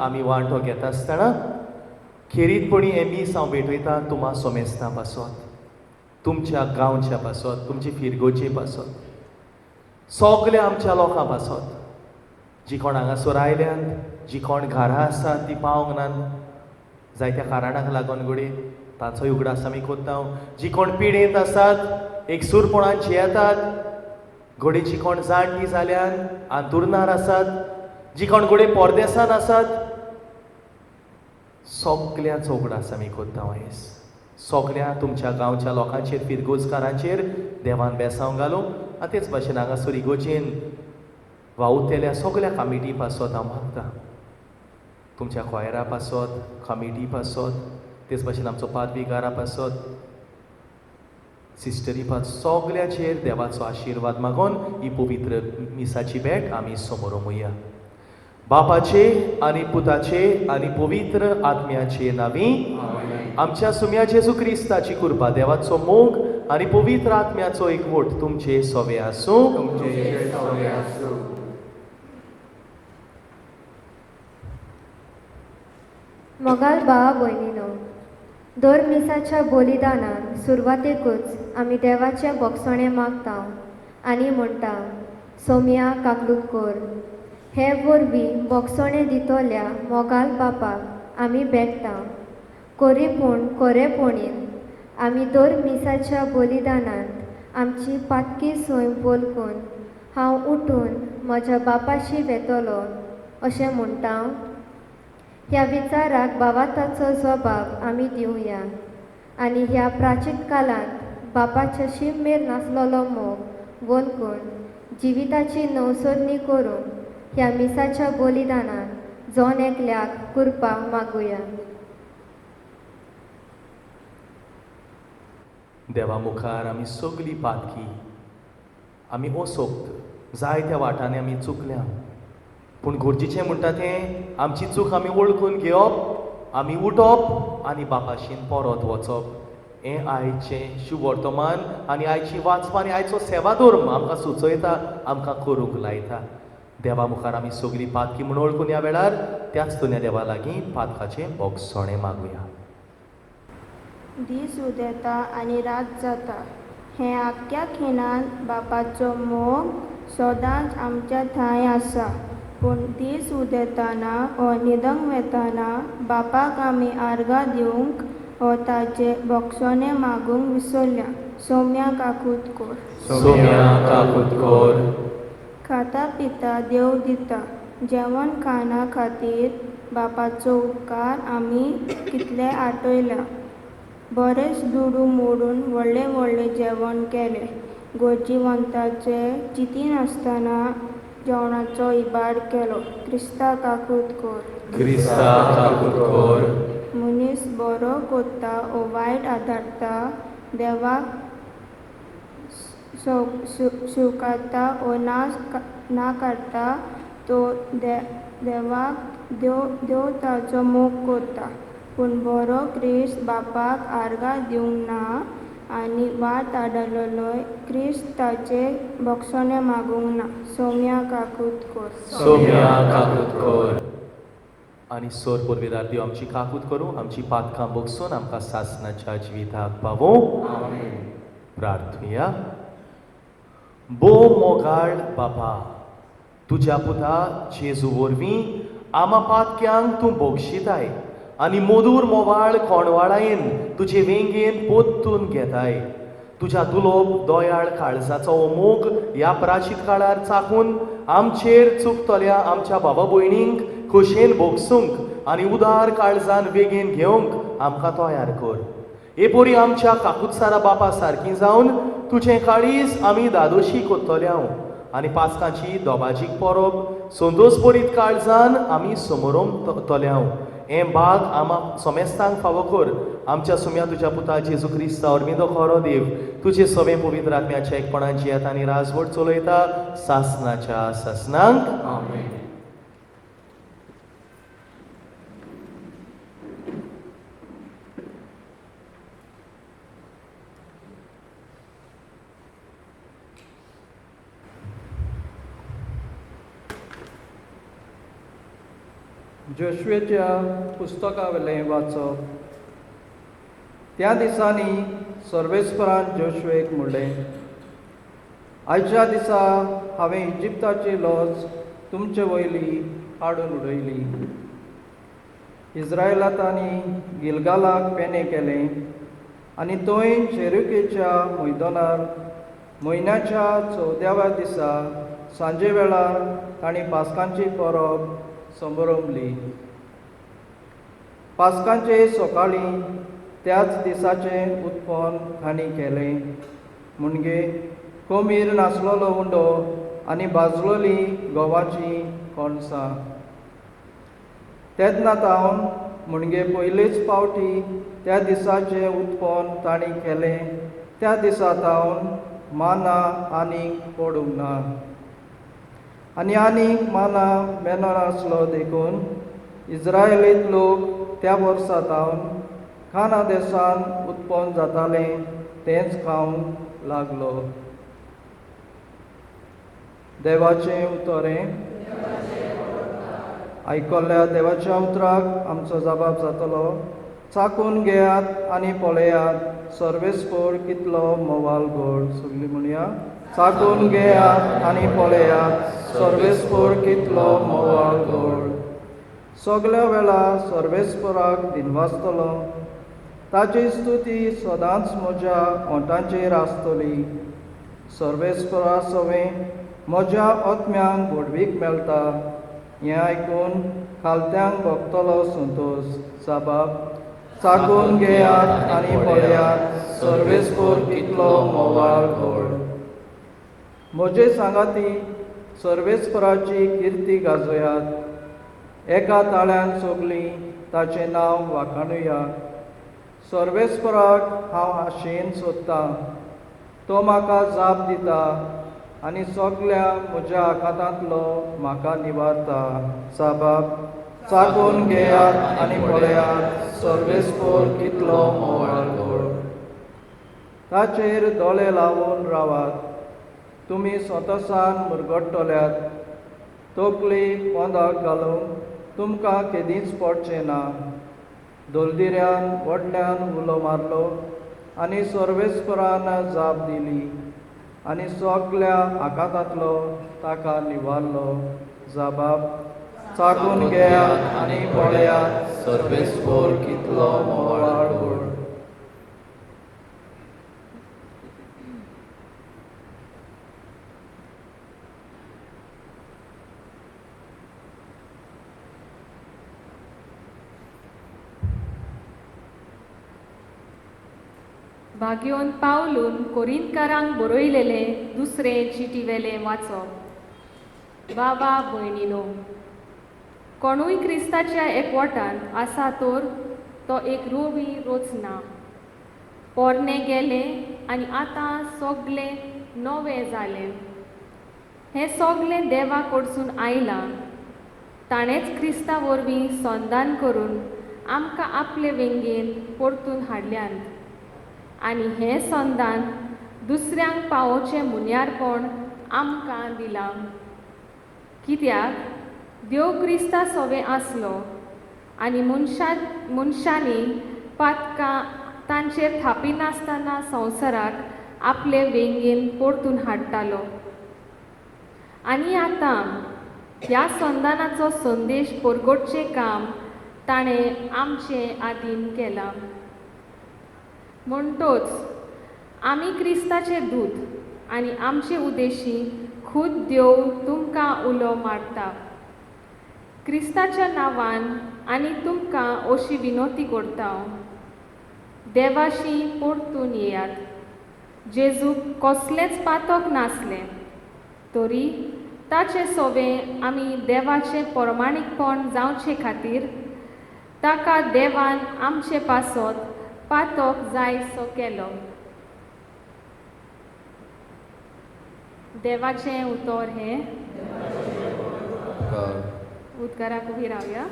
आमी वांटो घेता आसतना खेरीतपणी हें मीस हांव भेटयता तुमा सोमेस्तां पासत, तुमच्या गांवच्या पासत, तुमची फिरगोचे पासत, सगल्या आमच्या लोकां पासत, जी कोण हांगासर आयल्यात, जी कोण घरा आसात ती पावंक नात जायत्या कारणाक लागून घडये तांचोय उगडास आमी कोत्ता. जी कोण पिडेंत आसात, एकसूरपणान जियेतात, घडये जी कोण जाणटी जाल्यान आंतुरणार आसात, जी कोण घडये परदेसान आसात, सगळ्यांचो उगडास आमी कोत्ता. आयज सगळ्या तुमच्या गांवच्या लोकांचेर, फिरगोजकारांचेर देवान बेसांव घालूं. आनी तेच भाशेन हांगासर इगोजेन वावुरतल्या सगळ्या कमिटी पासत हांव मागता, तुमच्या क्वायरा पासत, कमिटी पासत, तेच भाशेन आमचो पादविगारा पासत, सिस्टरी पासत, सगळ्याचेर देवाचो आशिर्वाद मागून ही पवित्र मिसाची भेट आमी समोर रोमया. बापाचे आनी पुताचे आनी पवित्र आत्म्याचे नांवी आमच्या सुम्या जेजू क्रिस्ताची कृपा, देवाचो मोग आनी पवित्र आत्म्याचो एकवट तुमचे सवे आसूं. मोगाल भावा भयणीनो, दर मिसाच्या बलिदानान सुरवातेकूच आमी देवाचें बोगसणें मागता आनी म्हणटा, सोमया काकलूत कर. हे वरवीं बोगसणें दितल्या मोगाल बापाक आमी भेटता. कोरी पूण कोरेपणीन आमी दर मिसाच्या बलिदानांत आमची पातकी सोय बोलकून हांव उठून म्हज्या बापाशी वेतलो अशें म्हणटा. ह्या विचाराक बावाताचो जबाब आमी दिवया आनी ह्या प्राचीन काळांत बापाच्या शिमेर नासलेलो मोग वळखून जिविताची नवसरणी करूंक ह्या मिसाच्या बलिदानान जण एकल्याक कृपा मागुया. देवा मुखार आमी सगळी पातकी, आमी असोक्त जायत्या वाटांनी आमी चुकल्या, पूण गरजेचें म्हणटा तें आमची चूक आमी वळखून घेवप, आमी उठप आनी बापाशीन परत वचप. हें आयचें शुवर्तमान आनी आयची वाचपा आनी आयचो सेवाधर्म आमकां सुचयता, आमकां करूंक लायता. देवा मुखार आमी सगळी पातकी म्हूण वळखून ह्या वेळार त्याच तुन्या देवा लागीं पातकाचें बोगसणें मागुया. दीस उदेता आनी रात जाता हें आख्ख्या खिणान बापाचो मोग सदांच आमच्या थंय आसा. पूण दीस उदेतना वो न्हिदंक वेतना बापाक आमी आर्गां दिवंक वो ताचे बोगसणें मागूंक विसरल्या. सोम्या काकूत कोर. सोम्या काकूत कोर. खाता पिता देव दिता, जेवण खाणा खातीर बापाचो उपकार आमी कितले आठयल्या. बरेच दुडू मोडून व्हडलें व्हडलें जेवण केलें. गरजेवंताचे चिंतिनासतना जेवणाचो इबाड केलो. क्रिस्ता काकूत कोर. क्रिस्ता काकूत कोर. मनीस बरो कोत्ता ओ वायट आदारता, देवाक स्विकारता ओ ना काडटा, तो देवाक देव ताचो मोग कोत्ता. पूण बरो क्रिस्त बापाक आर्गां दिवंक ना आनी वाट आडलोय क्रिस्त ताचे भोगसणें मागूंक ना. सोम्या काकूत कोर. सोम्या काकूत कोर. आनी सोर पुर्वेदार देव आमची काकूत करूं, आमची पातकां भोगसून आमकां सासणाच्या जिविताक पावों. प्रार्थुया. भोव मोगाळ बापा, तुज्या पुता जेजू वरवीं आमा पातक्यांक तूं बोगशिताय आनी मधूर मोवाळ कोणवाळायेन तुजे वेंगेन पोत्तून घेताय. तुज्या दुलोब दयाळ काळजाचो मोग ह्या प्राचीत काळार चाकून आमचेर चुकतल्या आमच्या बाबा भयणींक खोशयेन भोगसूंक आनी उदार काळजान वेगेन घेवंक आमकां तयार कर. हे पोरी आमच्या काकुत्सारा बापा सारकी जावन तुजें काळीज आमी दादोशी कोत्तल्या आनी पास्कांची दोबाजीक परब संतोस बरीत काळजान आमी समोरोम तोल्याव. हें बाग आमा सोमेस्तांक फावो कर. आमच्या सुम्या तुज्या पुता जेजू क्रिस्ता वरवीं खरो देव तुजे सवें पवित्र आत्म्याच्या एकपणान जियेता आनी राजवट चलयता सासनाच्या सासनांक. आमेन. जोशुएच्या पुस्तकावेलें वाचप. त्या दिसांनी सर्वेस्परान जोशुएक म्हणलें, आयच्या दिसा हांवें इजिप्ताची लॉज तुमचे वयली काडून उडयली. इस्रायलांनी गिलगालाक पेणें केलें आनी थंय जेरुकेच्या मैदानार म्हयन्याच्या 14व्या दिसा सांजे वेळार तांणी पास्कांची परब संभरमली. पास्कांचे सकाळीं त्याच दिसाचें उत्पन्न तांणी केलें, म्हणजे कोमीर नासलेलो उंडो आनी भाजलोली गंवाचीं कणसां. तेन्ना तावन म्हणजे पयलेच पावटी त्या दिसाचें उत्पन्न तांणी केलें, त्या दिसा तावन माना आनीक पडूंक ना. आनी आनीक माना मेळनासलो देखून इस्रायलीत लोक त्या वर्सा तावन खाना देसान उत्पन्न जातालें तेंच खावंक लागलो. देवाचें उतरें आयकल्ल्या देवाच्या उतराक आमचो जबाब जातलो. चाकून घेयात आनी पळयात सर्वेस्पोर कितलो मोवाल गोड. सगळीं म्हणया, चाकून घेयात आनी पळयात सर्वेस्पोर कितलो मोवाल गोड. सगल्या वेळा सर्वेस्पोराक दिनवासतलो, ताची स्तुती सदांच म्हज्या ओंठांचेर आसतली. सर्वेस्पोरा सवें म्हज्या आत्म्यांक व्हडवीक मेळटा, हें आयकून खालत्यांक भोगतलो संतोश. साबाब, चाकून घेयात आनी पळयात सर्वेस्पोर कितलो मोवाळ गोड. म्हजे सांगाती सर्वेस्पराची किर्ती गाजयात, एका ताळ्यान सगलीं ताचें नांव वाखाणुया. सर्वेस्पराक हांव आशेन सोदतां, तो म्हाका जाप दिता आनी सगल्या म्हज्या आकांतांतलो म्हाका निवारता. साबाब, चाकून घेयात आनी पळयात सर्वेस्पोर कितलो मोवाळ गोड. ताचेर दोळे लावन रावात, तुमी स्वतासान मुरगट्टल्यात. तकली पोंदाक घालूंक तुमकां केदींच पडचें ना. दलदिऱ्यान व्हडल्यान उलो मारलो आनी सर्वेस्परान जाप दिली आनी सगल्या आकांतांतलो ताका निवारलो. जबाब, चाकून घेयात आनी पळयात सर्वेस्पोर कितलो मोवाळ गोड. भाग्योन पावलून कोरिंतकारांक बरयलेलें दुसरें चिटीवेलें वाचप. बाबा भयणीनो, कोणूय क्रिस्ताच्या एकवटांत आसा तर तो एक रोवी रचना. पोरणें गेलें आनी आतां सगळें नवें जालें. हें सगळें देवा कडसून आयलां. ताणेंच क्रिस्ता वरवीं संदान करून आमकां आपले वेंगेन परतून हाडल्यांत आनी हें संदान दुसऱ्यांक पावोवचें मुन्यारपण आमकां दिलां. कित्याक देव क्रिस्ता सोवे आसलो आनी मनशांनी पातकां तांचेर थापिनासतना संवसाराक आपले वेंगेन परतून हाडटालो. आनी आतां ह्या संदानाचो संदेश परगटचें काम ताणें आमचे आदीन केलां. म्हणटोच आमी क्रिस्ताचे दूत आनी आमचे उद्देशी खूद देव तुमकां उलो मारता. क्रिस्ताच्या नांवान आनी तुमकां अशी विनवती करता, देवाशी परतून येयात. जेजूक कसलेंच पातक नासलें तरी ताचे सोवे आमी देवाचें प्रमाणीकपण जावचे खातीर ताका देवान आमचे पासत पातक जायसो केलो. देवाचें उतर हें. उदकाराक उबी रावया.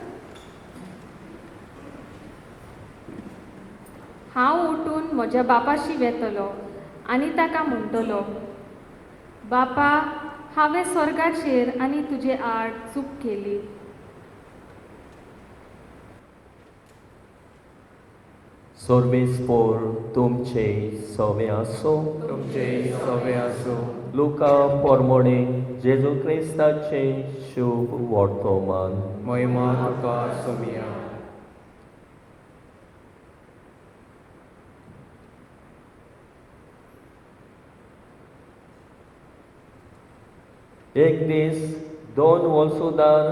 हांव उठून म्हज्या बापाशी वेतलो आनी ताका म्हणटलो, बापा, हांवें स्वर्गाचेर आनी तुजे आड चूक केली. सर्वेस्पोर तुमचे सवे आसूं. तुमचे सवे आसूं. लुका पोरमोणे जेजू क्रिस्ताचे शुभ वर्तमान. महिमा तुका सोमिया. एक दीस दोन वलसुदार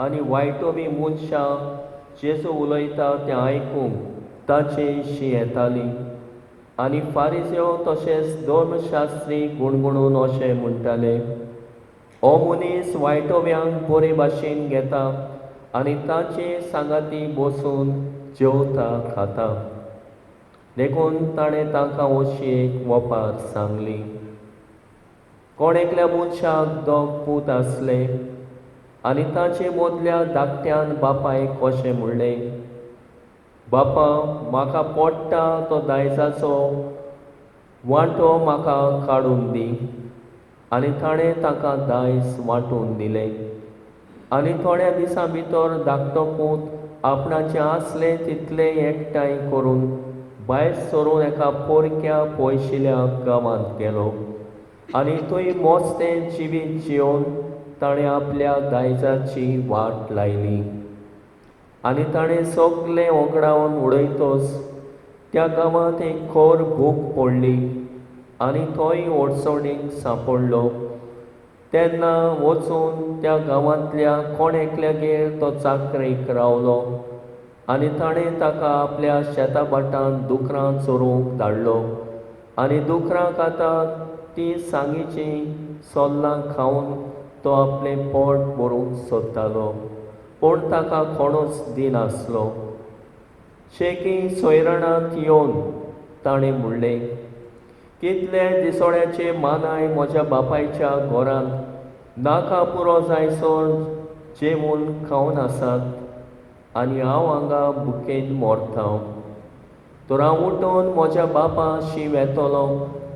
आनी वायटोवी मनशां जेजू उलयता तें आयकूंक ताचे शी येताली आनी फारिजेव तशेंच धर्मशास्त्री गुणगुणून अशें म्हणटाले, हो मनीस वायटोव्यांक बरे भाशेन घेता आनी ताचे सांगाती बसून जेवता खाता. देखून ताणें तांकां अशी एक वपार सांगली. कोण एकल्या मनशाक दोग पूत आसले आनी ताचे मदल्या धाकट्यान बापायक अशें म्हणलें, बापा, म्हाका पडटा तो दायजाचो वांटो म्हाका काडून दी. आनी ताणें ताका दायज वांटून दिलें. आनी थोड्या दिसां भितर धाकटो पूत आपणाचें आसलें तितलें एकठांय करून भायर सरून एका पोरक्या पयशिल्या गांवांत गेलो आनी थंय मस्तें जिवीत जियोवन ताणें आपल्या दायजाची वाट लायली. आनी ताणें सगलें ओगडावन उडयतच त्या गांवांत एक खर भूक पडली आनी थंय अडचणीक सांपडलो. तेन्ना वचून त्या गांवांतल्या कोण एकल्यागेर तो चाकरेक रावलो आनी ताणें ताका आपल्या शेता भाटांत दुकरां चरोवंक धाडलो. आनी दुकरां आतां ती सांगीचीं सोल्लां खावन तो आपलें पोट भरूंक सोदतालो, पूण ताका कोणूच दिनासलो. शेकी सोयरणांत येवन ताणें म्हणलें, कितले दिसोळ्याचे मानाय म्हज्या बापायच्या घरांत नाका पुरो जायसर जेवून खावन आसात आनी हांव हांगा भुकेन मरता. तर हांव उठून म्हज्या बापाशी वेतलो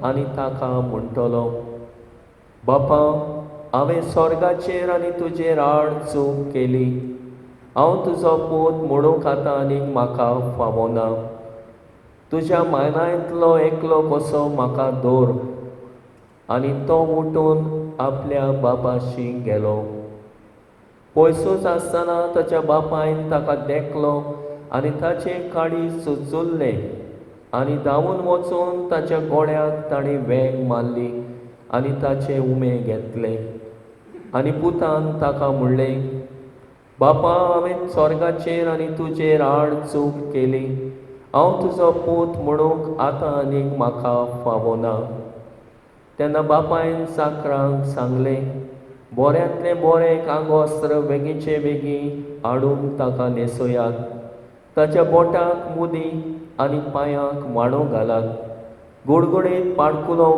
आनी ताका म्हणटलो, बापा, हांवें स्वर्गाचेर आनी तुजेर आड चूक केली. हांव तुजो पूत म्हणूंक आतां आनीक म्हाका फावना. तुज्या मानांतलो एकलो कसो म्हाका दवर. आनी तो उठून आपल्या बापाशी गेलो. पयसूच आसतना ताच्या बापायन ताका देखलो आनी ताचें काळीज चुचुल्लें आनी धांवून वचून ताच्या गोळ्याक ताणें वेंग मारली आनी ताचे उमे घेतले. आनी पुतान ताका म्हणलें, बापा, हांवें स्वर्गाचेर आनी तुजेर आड चूक केली हांव तुजो पूत म्हणूंक आतां आनीक म्हाका फावना. तेन्ना बापायन चाकरांक सांगलें, बऱ्यांतलें बरें कांगोस्त्र बेगीचे बेगीन हाडून ताका न्हेसयात, ताच्या बोटाक मुदी आनी पांयांक माणो घालात, गुडगुडीत पाडकुलो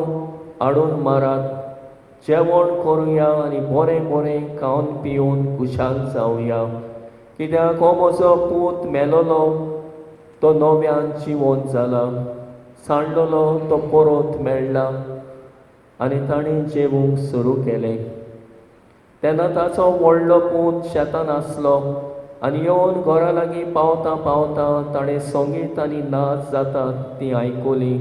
हाडून मारात, जेवण करुया आनी बरें बरें खावन पिवन खुशाल जावया, कित्याक हो म्हजो पूत मेलोलो तो नव्यान जिवोन जाला, सांडलोलो तो परत मेळ्ळा. आनी ताणें जेवूंक सुरू केलें. तेन्ना ताचो व्हडलो पूत शेतान आसलो आनी येवन घरा लागीं पावता पावता ताणें संगीत आनी नाच जातात तीं आयकली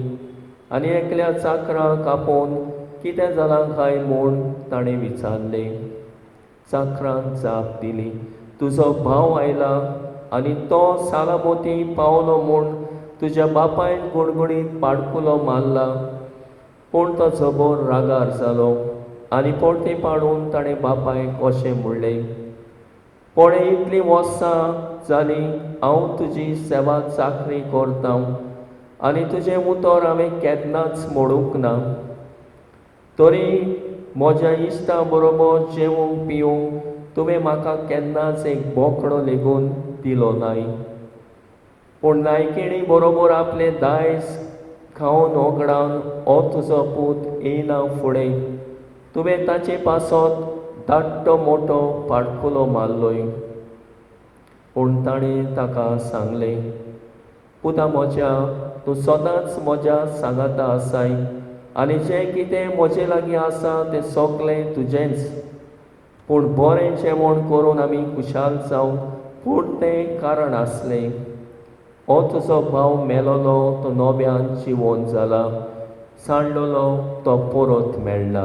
आनी एकल्या चाकराक आपोवन कितें जालां काय म्हूण ताणें विचारलें. चाकरान जाप दिली, तुजो भाव आयला आनी तो सालामोती पावलो म्हूण तुज्या बापायन गुडगुडीत पाडकुलो मारला. पूण तो जबर रागार जालो आनी परती पाडून ताणें बापायक अशें म्हणलें, पळय इतलीं वर्सां जालीं हांव तुजी सेवा चाकरी करता आनी तुजें उतर हांवें केन्नाच मोडूंक ना, तरी म्हज्या इश्टां बरोबर जेवूंक पिवूंक तुवें म्हाका केन्नाच एक बोकडो लेगून दिलो नाय. पूण नायकिणी बरोबर आपलें दायज खावन ओगडावन हो तुजो पूत येयना फुडें तुवें ताचे पासत धाडटो मोटो पाडकुलो मारलोय. पूण ताणें ताका सांगलें, पुता म्हज्या, तूं सदांच म्हज्या सांगाता आसाय आनी जें कितें म्हजे लागीं आसा तें सगळें तुजेंच. पूण बरें जेवण करून आमी खुशाल जावंक पुरतें कारण आसलें. हो तुजो भाव मेलोलो तो नव्यान जिवोन जाला, सांडलोलो तो परत मेळ्ळा.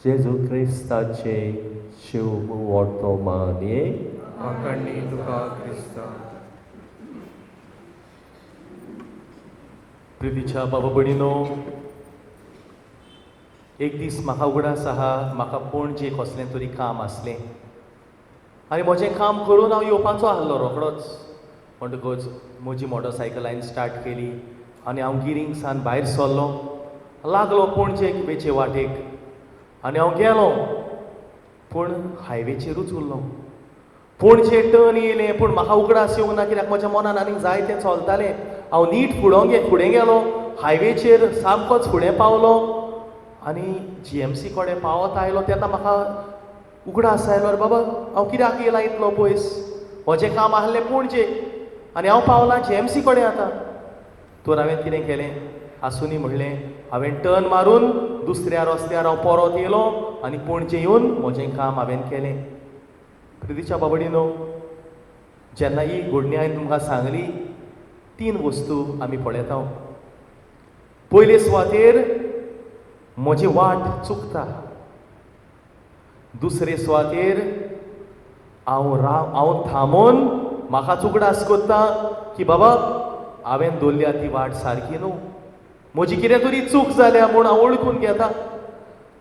जेजू क्रिस्ताचे शुभ वर्तमान. आकांडी तुका क्रिस्ता. प्रितीच्या बाबा भयणीनो, एक दीस म्हाका उगडास आहा, म्हाका पणजे कसलें तरी काम आसलें आनी म्हजें काम करून हांव येवपाचो आहलो रोखडोच. म्हणटकच म्हजी मोटरसायकल हांवें स्टार्ट केली आनी हांव गिरींग सान भायर सरलो, लागलो पणजेक वेचे वाटेक आनी हांव गेलो, पूण हायवेचेरूच उरलो. पणजे टर्न येयलें पूण म्हाका उगडास येवंक ना, कित्याक म्हज्या मनान आनीक जायतें चलतालें. हांव नीट फुडें गेलो, हायवेचेर सामकोच फुडें पावलो आनी जीएमसी कडेन पावत आयलो तेन्ना म्हाका उगडास आयलो, अरे बाबा हांव कित्याक येयला इतलो पयस, म्हजें काम आहलें पणजे आनी हांव पावलां जीएमसी कडेन आतां. तर हांवें कितें केलें, आसुनी म्हणलें, हांवें टर्न मारून दुसऱ्या रस्त्यार हांव परत येयलो आनी पणजे येवन म्हजें काम हांवें केलें. प्रितीच्या बाबडीनो, जेन्ना ही घडणी हांवें तुमकां सांगली, तीन वस्तू आमी पळयता. पयले सुवातेर म्हजी वाट चुकता, दुसरे सुवातेर हांव थांबोन म्हाका उगडास करता की बाबा हांवें दवरल्या ती वाट सारकी न्हू, म्हजी कितें तरी चूक जाल्या म्हूण हांव वळखून घेता.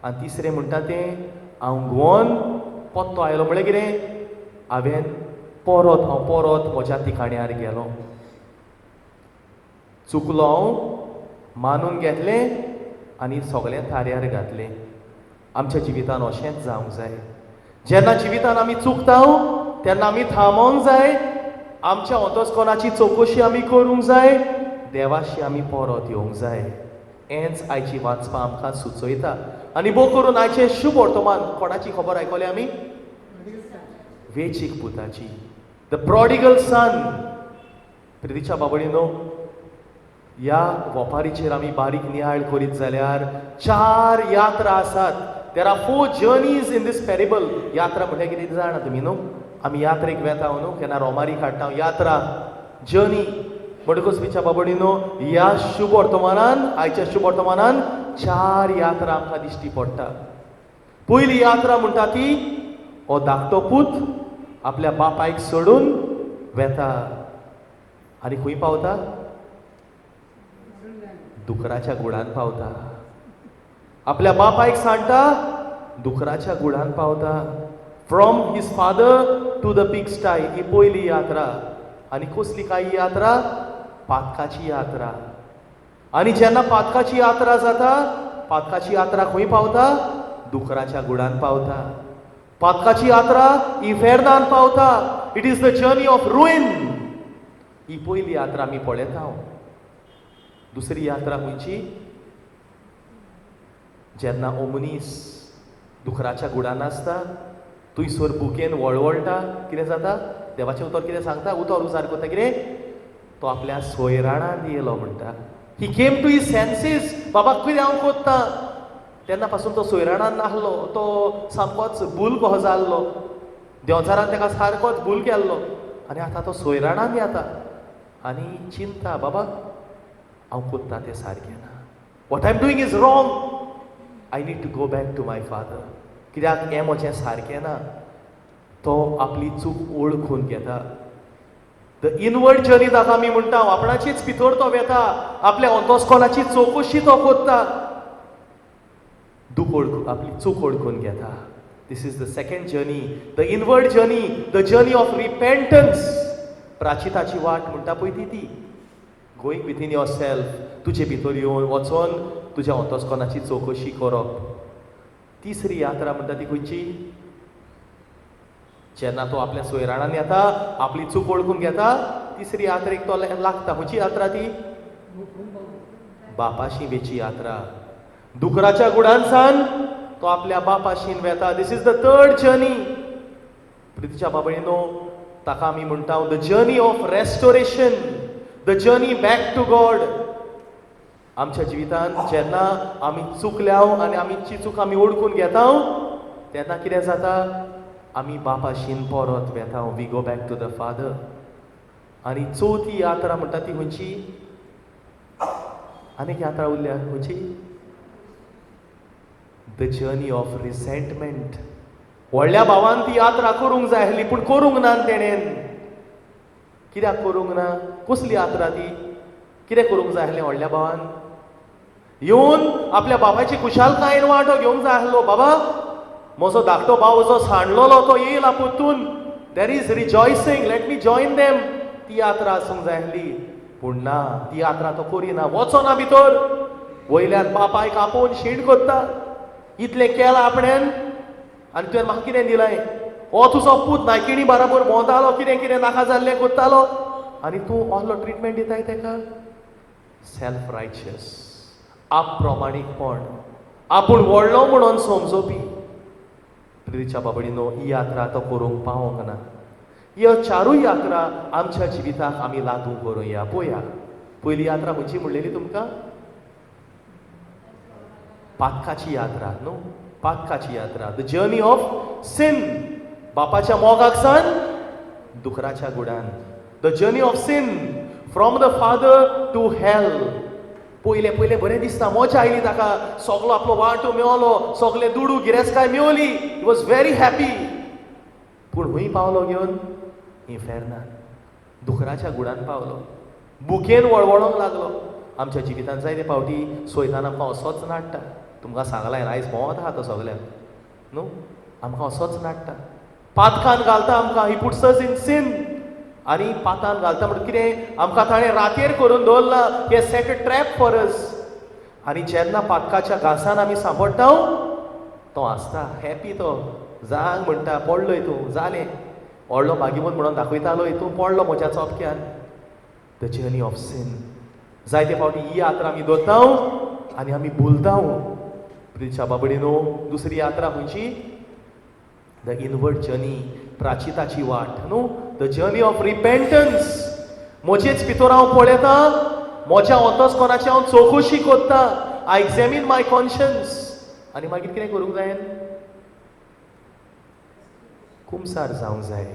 आनी तिसरें म्हणटा तें हांव गोवन पत्तो आयलो म्हळ्यार कितें, हांवें परत हांव परत म्हज्या ठिकाण्यार गेलो, चुकलो हांव मानून घेतलें आनी सगळें थाऱ्यार घातलें. आमच्या जिवितान अशेंच जावंक जाय. जेन्ना जिवितान आमी चुकता तेन्ना आमी थांबोंक जाय, आमच्या अंतस्करणाची चवकशी आमी करूंक जाय, देवाशी आमी परत येवंक जाय. हेंच आयची वाचपां आमकां सुचयता. आनी भोव करून आयचें शुभ वर्तमान कोणाची खबर आयकली आमी? वेचीक पुताची, the prodigal सन. प्रितीच्या बाबडीनो, ह्या वपारीचेर आमी बारीक नियाळ करीत जाल्यार चार यात्रा आसात. There are 4 journeys in this parable. यात्रा म्हळ्यार कितें जाणा तुमी न्हू? आमी यात्रेक वेता न्हू, केन्ना रोमारी काडटा, यात्रा जर्नी. म्हणटकच विच्या बाबडीनो, ह्या शुभ वर्तमानान, आयच्या शुभ वर्तमानान चार यात्रा आमकां दिश्टी पडटा. पयली यात्रा म्हणटा ती हो धाकटो पूत आपल्या बापायक सोडून वेता आनी खंय पावता? दुकराच्या गुडान पावता. आपल्या बापायक सांडटा, दुकराच्या गुडान पावता. From his father to the pigsty ही पयली यात्रा. आनी कसली काय ही यात्रा? पातकाची यात्रा. आनी जेन्ना पातकाची यात्रा जाता, पातकाची यात्रा खंय पावता? दुकराच्या गुडान पावता. पातकाची यात्रा इफेर्नान पावता. It is the journey of ruin. ही पयली यात्रा आमी पळयता. दुसरी यात्रा खंयची? जेन्ना हो मनीस दुकराच्या गुडान आसता, थंयसर भुकेन वळवळटा, कितें जाता? देवाचें उतर कितें सांगता? उतर उजार करता कितें? तो आपल्या सोयराणान येयलो म्हणटा. He came to his senses. बाबा कितें हांव कोत्ता? तेन्ना पासून तो सोयराणान नासलो, तो सामकोच भूल कहो जाल्लो. देंवचारान ताका सारकोच भूल केल्लो आनी आतां तो सोयराणान येता आनी चिंता, बाबा हांव कोत्ता तें सारकें ना. What I am doing is wrong. I need to go back to my father. कित्याक हें म्हजें सारकें ना. तो आपली चूक वळखून घेता. The inward journey ताका आमी म्हणटा. आपणाचीच भितर तो वेता, आपल्या अंतस्कोनाची चवकशी तो कोत्ता, दूख वळखून आपली चूक वळखून घेता. This is the second journey, the inward journey, the journey of repentance. प्राचिताची वाट म्हणटा पळय ती ती गोईंग विथीन your self, तुजे भितर येवन वचोन तुज्या अंतस्कोनाची चवकशी करप. तिसरी यात्रा म्हणटा ती खंयची? जेन्ना तो आपल्या सोयराणान येता, आपली चूक वळखून घेता, तिसरी यात्रेक तो लागता. खंयची यात्रा ती? बापाशी वेची यात्रा. दुकराच्या गुडांसान तो आपल्या बापाशीन वेता. This is the third journey. प्रितीच्या बाबणीनो, ताका आमी म्हणटा the journey of restoration, the journey back to God. आमच्या जिवितांत जेन्ना आमी चुकल्याव आनी आमची चूक आमी वळखून घेता, तेन्ना कितें जाता? आमी बापाशीन परत वेता. We go back to the father. आनी चवथी यात्रा म्हणटा ती खंयची? आनीक यात्रा उरल्या, खंयची? The journey of resentment. व्हडल्या भावान ती यात्रा करूंक जाय आसली, पूण करूंक ना तेणेन. कित्याक करूंक ना? कसली यात्रा ती? कितें करूंक जाय आसलें व्हडल्या भावान? येवन आपल्या बापायची खुशालकायेन वांटो घेवंक जाय आसलो. बाबा, म्हजो धाकटो भाव जो सांडलेलो तो येयला परतून. There is rejoicing, let me join them. ती यात्रा आसूंक जाय आसली, पूण ना, ती यात्रा तो करिना, वचना भितर. वयल्यान बापायक आपोवन शीण करता. इतलें केलां आपणेन आनी तुवें म्हाका कितें दिलाय? हो तुजो पूत नायकिणी बराबर भोंवतालो, कितें कितें नाका जाल्लें करतालो आनी तूं असलो ट्रिटमेंट दिताय ताका. सेल्फ रायचियस, आपप्रमाणीकपण, आपूण व्हडलो म्हणून समजोवपी. प्रितीच्या बाबडीनो, ही यात्रा तो करूंक पावोंक ना. ह्यो चारूय यात्रा आमच्या जिविताक आमी लागू करुया. पळया, पयली यात्रा खंयची म्हणलेली तुमकां? पातकाची यात्रा न्हू? पातकाची यात्रा, the journey of sin. बापाच्या मोगाक सान दुकराच्या गुडान. The journey of sin from the father to hell. पयले पयले बरें दिसता, मजा आयली ताका, सगलो आपलो वांटो मेवलो, सगले दुडू गिरेस्तकाय मेवली. He was very happy. पूण खंय पावलो घेवन? इन्फेर्नान, दुकराच्या गुडान पावलो. भुकेन वळवळोंक लागलो. आमच्या जिवितांत जायते फावटी सोयतान आमकां असोच नाडटा. तुमकां सांगलां, आयज भोंवत आहा तो सगल्यांक न्हू. आमकां असोच नाडटा, पातकान घालता आमकां. He puts us in sin. आनी पातान घालता म्हणटा कितें? आमकां ताणें रातेर करून दवरला. He set a trap for us. आनी जेन्ना पातकाच्या घासान आमी सांपडटा, तो आसता हॅपी. तो जांग म्हणटा, पडलोय तूं, जालें, व्हडलो भागीवंत म्हणून दाखयतालो, तूं पडलो म्हज्या चोपक्यान. The journey of sin. जायते फावटी ही यात्रा आमी दवरता आनी आमी भुलता. प्रितीच्या बाबडीनो, दुसरी यात्रा खंयची? The inward journey, प्राचिताची वाट न्हू? The journey of repentance. म्हजेच भितर हांव पळयता, म्हज्या अंतस्कोनाची हांव चवकशी करता. I examine my conscience. आनी मागीर कितें करूंक जाय? कुमसार जावंक जाय.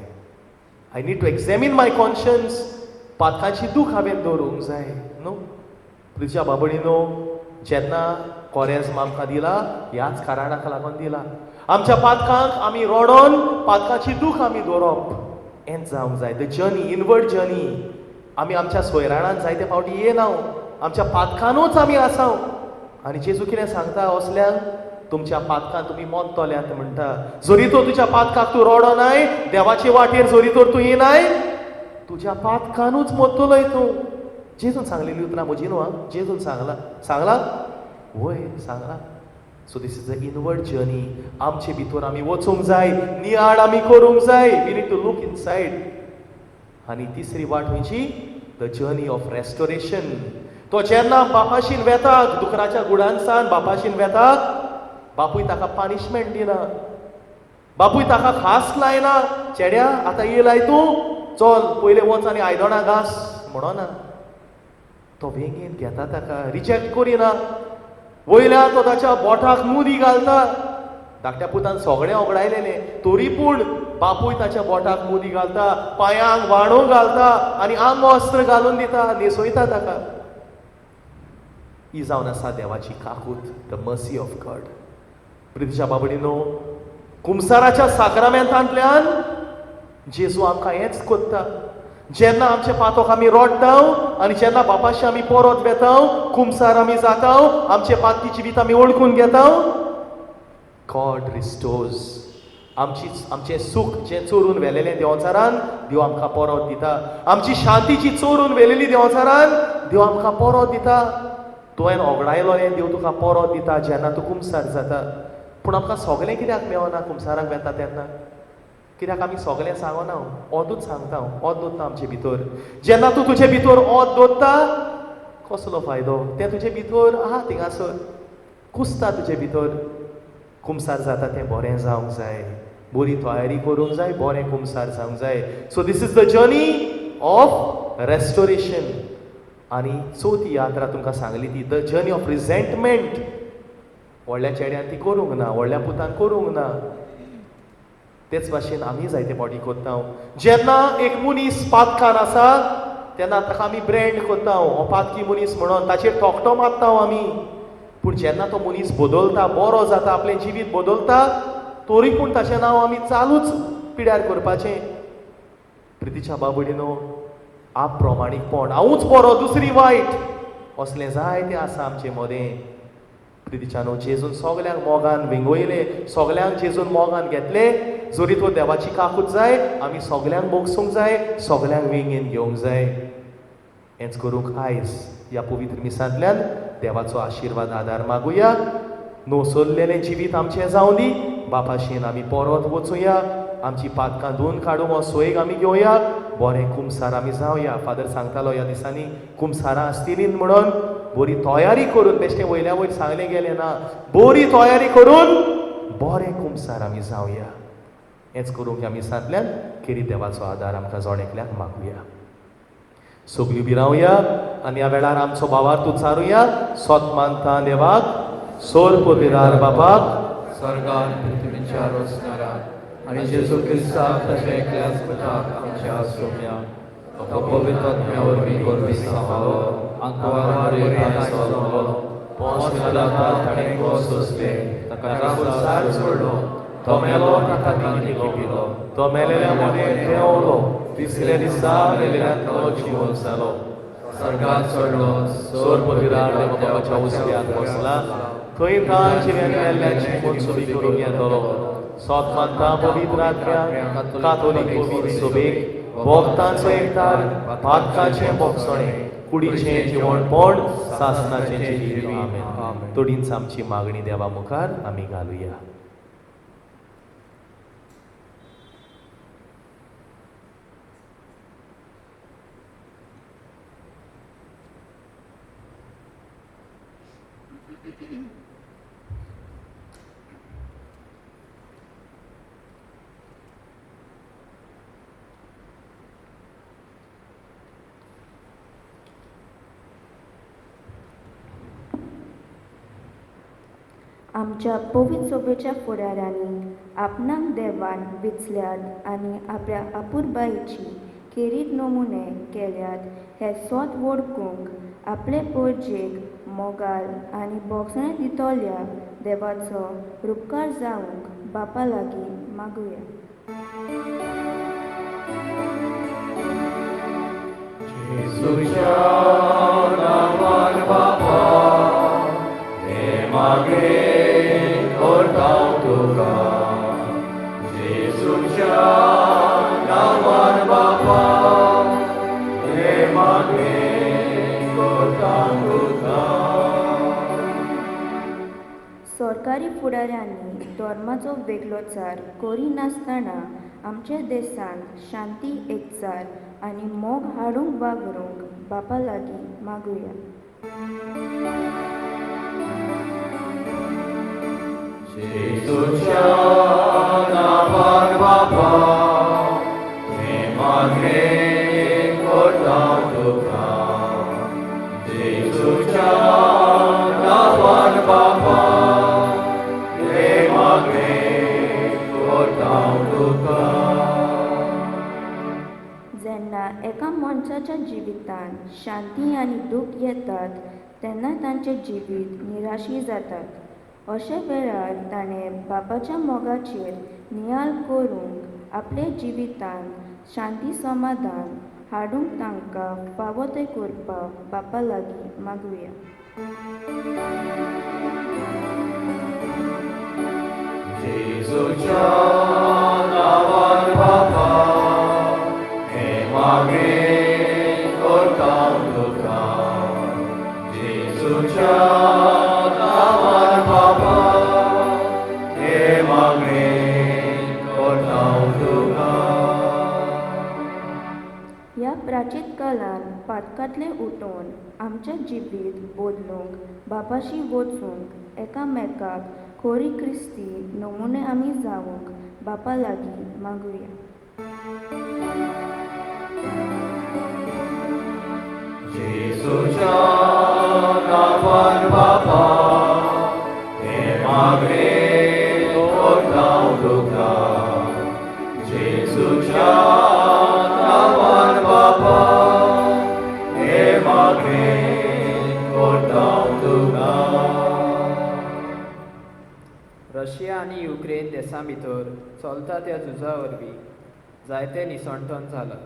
I need to examine my conscience. पातकाची दूख हांवें दवरूंक जाय न्हू? प्रितीच्या बाबडीनो, जेन्ना कोरेज्म आमकां दिला, ह्याच कारणाक लागून दिला. आमच्या पातकांक आमी रडोन पातकाची दूख आमी दवरप, हेंच जावंक जाय. The journey, inward journey. आमी आमच्या सोयराणान जायते फावटी येना, आमच्या पातकानूच आमी आसाव. आनी जेजू कितें सांगता असल्यांक? तुमच्या पातकान तुमी मोत्तल्यात म्हणटा. जरी तर तुज्या पातकाक तूं रोडो नाय, देवाचे वाटेर जरी तर तूं येनाय, तुज्या पातकानूच मोत्तलोय तूं. जेजून सांगलेली उतरां म्हजी न्हू, आं, जेजून सांगला. सांगला वय, सांगला. So this is the inward journey. आमचे भितर आमी वचूंक जाय, नियाळ आमी करूंक जाय. We need to look inside. आनी तिसरी वाट खंयची? The journey of restoration. तो जेन्ना बापाशीन वेता, दुकराच्या गुडांसान बापाशीन वेता, बापूय ताका पानिशमेंट दिना, बापूय ताका खास लायना, चेड्या आतां येयलाय तूं, चल पयलें वच आनी आयदनां घास म्हणोना. तो वेंगेन घेता ताका, रिजेक्ट करिना. वयल्या तो ताच्या बोटाक मुदी घालता. धाकट्या पुतान सगळें ओगडायलेलें, तरी पूण बापूय ताच्या बोटाक मुदी घालता, पांयांक वाणो घालता आनी आंगवस्त्र घालून दिता, न्हेसयता ताका. ही जावन आसा देवाची काकूत, the mercy of God. प्रितीच्या बाबडीनो, कुमसाराच्या साक्रामेंतांतल्यान जेजू आमकां हेंच कोत्ता. जेन्ना आमचे पातोक आमी रोडटा आनी जेन्ना बापाशी आमी परत वेता, कुमसार आमी जाता, आमचे पातकी जिवीत आमी वळखून घेता, गॉड रिस्टोर्स. आमची आमचें सूख जें चोरून व्हेलेलें देंवचारान, देव आमकां परत दिता. आमची शांती जी चोरून व्हेलेली देंवचारान, देव आमकां परत दिता. तुवें ओगडायलोलें देव तुका परत दिता जेन्ना तूं कुमसार जाता. पूण आमकां सगळें कित्याक मेळना कुमसाराक वेता तेन्ना? कित्याक आमी सगळें सांगना, ओदूच सांगता, ओद दवरता आमचे भितर. जेन्ना तूं तुजे भितर ओद दवरता, कसलो फायदो? तें तुजे भितर आहा, थिंगासर कुसता तुजे भितर. कुमसार जाता तें बरें जावंक जाय, बरी तयारी करूंक जाय, बरें कुमसार जावंक जाय. So this is the journey of restoration. आनी चवथी यात्रा तुमकां सांगली ती the journey of resentment. व्हडल्या चेड्यान ती करूंक ना, व्हडल्या पुतान करूंक ना. तेच भाशेन आमी जायते फावटी करता. जेन्ना एक मनीस पातकान आसा तेन्ना ताका आमी ब्रँड करता, हो पातकी मनीस म्हणून ताचेर थोकटो मारता आमी. पूण जेन्ना तो मनीस बदलता, बरो जाता, आपलें जिवीत बदलता, तरी पूण ताचें नांव आमी चालूच पिड्यार करपाचें. प्रितीच्या बाबडीनो, आपप्रमाणीकपण, हांवूच बरो दुसरी वायट, असलें जायतें आसा आमचे मदें. प्रितीच्यानो, जेजून सगल्यांक मोगान वेंगयले, सगल्यांक जेजून मोगान घेतले. जरी तो देवाची काकूत जाय, आमी सगल्यांक भोगसूंक जाय, सगल्यांक वेंगेन घेवंक जाय. हेंच करूंक आयज ह्या पवित्र मिसांतल्यान देवाचो आशिर्वाद आदार मागुया. नोसरलेलें जिवीत आमचें जावं दी. बापाशेन आमी परत वचुया, आमची पातकां धुवन काडूंक हो सोयेक आमी घेवया, बरें कुमसार आमी जावया. फादर सांगतालो ह्या दिसांनी कुमसारां आसतलीं म्हणून बरी तयारी करून, बेश्टें वयल्या वयर सांगलें गेलें ना, बरी तयारी करून बरें कुमसार आमी जावया. हेंच करूंक ह्या मिसांतल्यान खेरीत देवाचो आदार आमकां जण एकल्याक मागुया. सगळीं उबी रावया आनी ह्या वेळार आमचो भावार्थ उच्चारुया. सोत मानता देवाक, सोर पविरार बापाक, स्वर्गान पृथ्वीच्या रोसणाराक आनी जेजू क्रिस्ताक ताच्या एकल्याच पुताक आमच्या सोम्या, तो पवित्र आत्म्या वरवीं गोरवी सांबाळो, आंकवार जल्मलो, पोंस पिलाताक ताणें खोस सोंसलें, ताका खुर्सार चडलो, तो मेलो, ताका लिपिलो, तो मेलेल्या मदें देंवलो, तिसऱ्या दिसा मेलेल्यांतलो जिवन जालो, स्वर्गात चडलो, सोर पविरार देवाच्या उजव्याक बसला, थंय तांचे मेल्ल्याची मनसुबी करूंक येतलो. सोत मानता पवित्र आत्म्याक, कातोलीक पवित्र सभेक, भोक्तांचो एकठार, पातकाचें भोगसणें, कुडीचें जिवणपण, सासनाचें जिवीत. आमेन. थोडींच आमची मागणी देवा मुखार आमी घालुया. आमच्या पवित्र सभेच्या फुडाऱ्यांनी आपणाक देवान विचल्यात आनी आपल्या अपुरबायेची खेरीत नमुने केल्यात हे सोद वळखूंक आपले पोरजेक मोगाल आनी भोगसणें दितल्या देवाचो रुपकार जावंक बापा लागीं मागुया. जेजूच्या नांवान बापा, हे मागे सरकारी फुडाऱ्यांनी धर्माचो वेगळोचार करिनासतना आमच्या देशांत शांती, एकचार आनी मोग हाडूंक वावरूंक बापा लागीं मागुया. जेजूच्या नांवान बापा हें मागणें करता तुका. जेजूच्या नांवान बापा हें मागणें करता तुका. जेन्ना एका मनशाच्या जिवितांत शांती आनी दूख येतात तेन्ना तांचें जिवीत निराशी जातात. अशे वेळार ताणें बापाच्या मोगाचेर नियाळ करूंक आपल्या जिवितांत शांती समाधान हाडूंक तांकां फावो तें करपाक बापा लागीं मागुया. जेजूच्या नांवान बापा हें मागणें करता तुका. जेजूच्या नांवान बापा हें मागणें करता तुका. ह्या प्राचीन काळान पातकांतलें उठोवन आमचें जिवीत बदलूंक बापाशी वचूंक एकामेकाक खोरी क्रिस्ती नमुने आमी जावंक बापा लागीं मागुया. जेजूच्या नांवान बापा हें मागणें करता तुका. जेजूच्या नांवान बापा हें मागणें करता तुका. रशिया आनी युक्रेन देशां भितर चलता त्या झुजा वरवीं जायते निसणटन जालां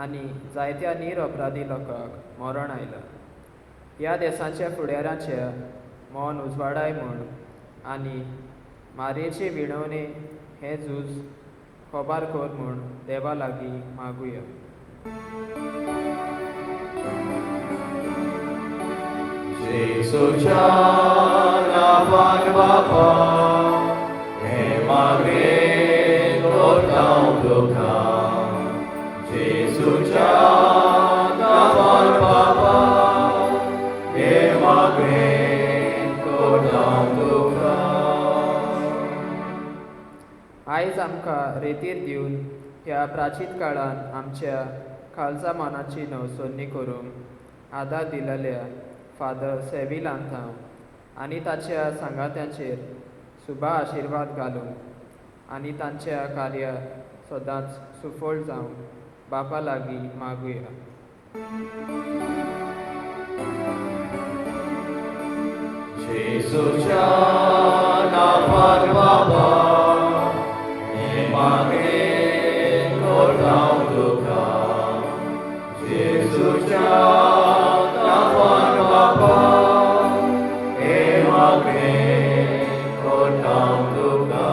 आनी जायत्या निरअपराधी लोकांक मरण आयलां. ह्या देशांच्या फुडाराच्या मन उजवाडाय म्हूण आनी मारयेचे विणवणे हें झूज खबर कर म्हूण देवा लागीं मागुया. जेजूच्या नांवान बापा हें मागणें करता तुका. जेजूच्या नांवान बापा हें मागणें करता तुका. आयज आमकां रेतीर दिवन ह्या प्राचीन काळान आमच्या खालसा मनाची नवसोन्नी करूंक आदार दिलेल्या फादर सेव्हिल आंतांव आनी ताच्या सांगात्यांचेर सुबा आशिर्वाद घालूंक आनी तांच्या कार्य सदांच सुफळ जावंक बापा लागीं मागुया. जेजूच्या नांवान बापा हें मागणें करता तुका. जेजूच्या नांवान बापा हें मागणें करता तुका.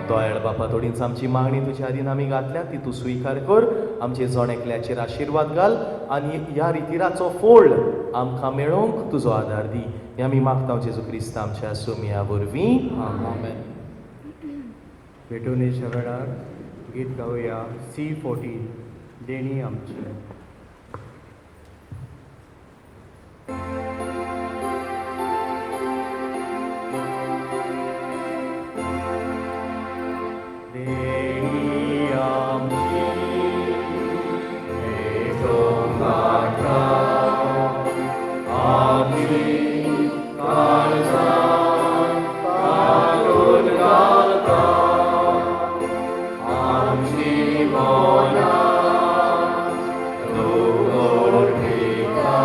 दयाळ बापा, थोडीच आमची मागणी तुज्या आदीन आमी घातल्या ती तूं स्विकार कर. आमचे जण एकल्याचेर आशिर्वाद घाल आनी ह्या रितीराचो फोळ आमकां मेळोवंक तुजो आदार दी. हे आमी मागता जेजू क्रिस्त आमच्या सोमया वरवीं. आमेन. भेटवणेच्या वेळार गीत गावया C14 देणी आमची. देणी आमची भेटोवंक हाडटा आमची काळजां तातूंत घालता आमची मनां तूं ओळखिता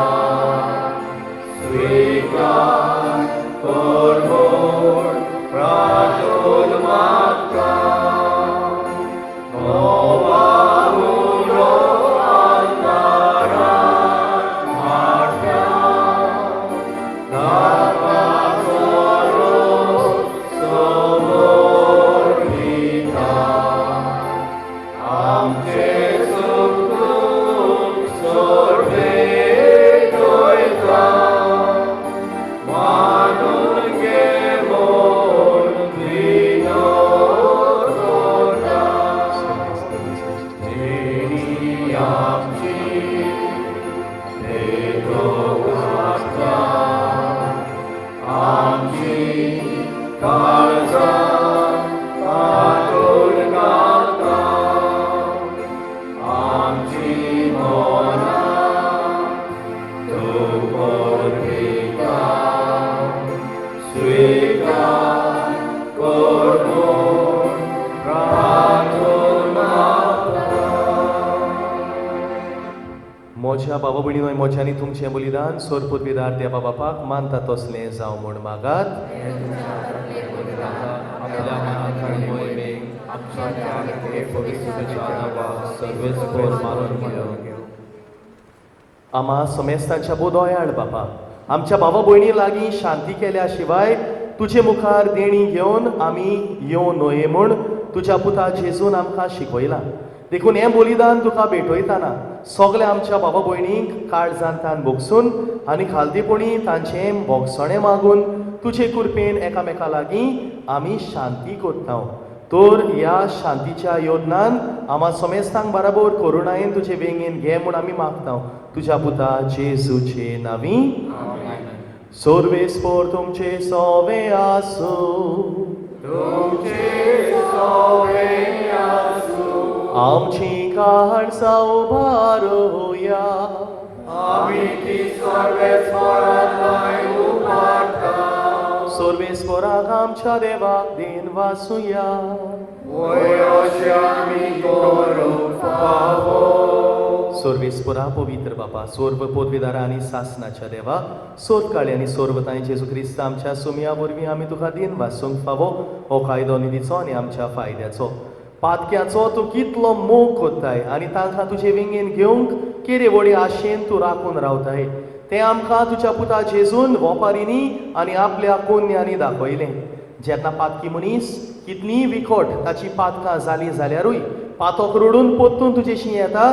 स्विकार कर म्हूण प्रार्थन मागता. आमच्या बाबा भयणीनो, मोज्या आनी तुमचें बलिदान सोरपुतविदार देवा बापाक मानता तसलें जावं म्हूण मागात. आमा समेस्तांच्या बोदोयाळ बापा, आमच्या बाबा भयणी लागीं शांती केल्या शिवाय तुजे मुखार देणी घेवन आमी येवं न्हय म्हूण तुज्या पुता जेजून आमकां शिकयलां. देखून हें बलिदान तुका भेटयतना सगळ्या आमच्या बाबा भयणींक काळजान तान भोगसून आनी खालतीपणी तांचें भोगसणें मागून तुजे कृपेन एकामेका लागीं आमी शांती करता. तर ह्या शांतीच्या योजनान आमा समेस्तांक बराबर करुणायेन तुजे वेंगेन घे म्हूण आमी मागता तुज्या पुता जेजूचे नांवी. सर्वेस्पोर तुमचे सोवे आसूं. आमची काळजां उबारुया. सर्वेस्पोराक आमच्या देवाक then वासुया. सर्वेस्पोरा पवित्र बापा, सर्व पदवीदारा आनी सासनाच्या देवा, सोदकाळी आनी सर्वताय जेजू क्रिस्त आमच्या सुमया वरवीं आमी तुका then वासूंक फावो हो कायदो निधीचो आनी आमच्या फायद्याचो. पातक्याचो तूं कितलो मोग कोत्ताय आनी तांकां तुजे वेंगेन घेवंक केरे व्हडे आशेन तूं राखून रावताय तें आमकां तुज्या पुता जेजून वोपारींनी आनी आपल्या कोन्यांनी दाखयलें. जेन्ना पातकी मनीस कितलीय विखट ताची पातकां जालीं जाल्यारूय पातक रडून पोत्तून तुजेशी येता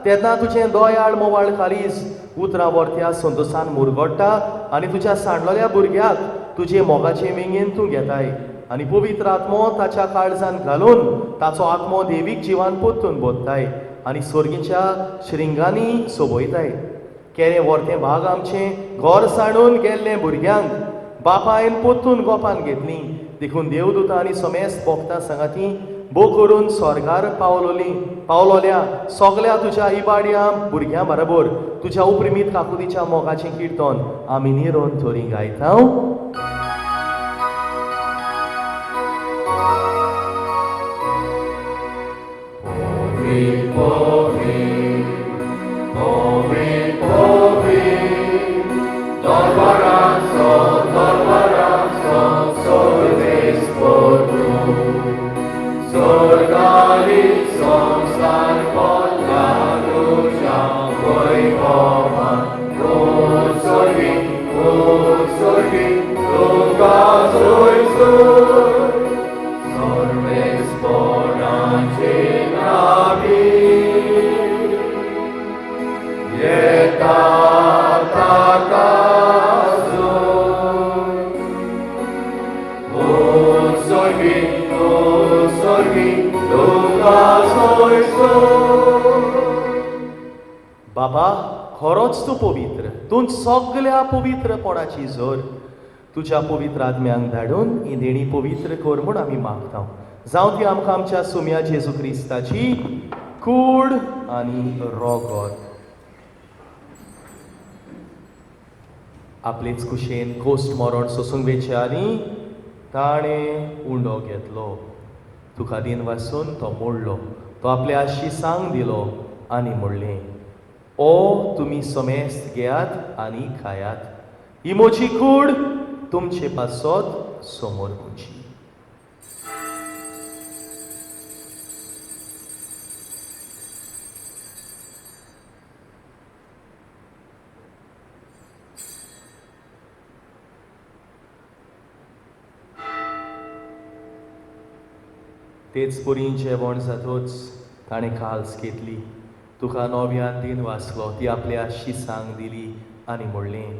तेन्ना तुजें दयाळ मोवाळ काळीज उतरां वर्त्या संतोसान मुरगोडटा आनी तुज्या सांडलेल्या भुरग्याक तुजे मोगाचे वेंगेन तूं घेताय आनी पवित्र आत्मो ताच्या काळजान घालून ताचो आत्मो देवीक जिवान पोत्तून बोत्ताय आनी स्वर्गीच्या श्रिंगांनी सोबयताय. केरें वर्तें भाग आमचें घर सांडून गेल्लें भुरग्यांक बापायन पोत्तून गोपान घेतलीं. देखून देवदूतां आनी समेस्त भोगता सांगाती भो करून स्वर्गार पावलोल्या सगल्या तुज्या इबाड्या भुरग्यां बरोबर तुज्या उपरिमीत काकुतीच्या मोगाचें किर्तन आमी निरोन थोरी गायता. बाबा खरोच तूं पवित्र, तूं सगल्या पवित्रपणाची जोर. तुज्या पवित्र आत्म्यांक धाडून ही देणी पवित्र कर म्हूण आमी मागता. जावं ती आमकां आमच्या सुम्या जेजू क्रिस्ताची कूड आनी रोगत. आपलेच कुशेन कोस्ट मरण सोसूंक वेचे आनी ताणें उंडो घेतलो. तुका दिन वासून तो मोडलो, तो आपल्या शिसांक दिलो आनी म्हणलें, ओ तुमी समेस्त घेयात आनी खायात, ही म्हजी कूड तुमचे पासत समोर पुची. तेच परी जेवण जातोच ताणें काल्स घेतली, तुका नव्यान दिन वाचलो, ती आपल्या शिसांक दिली आनी म्हणलें,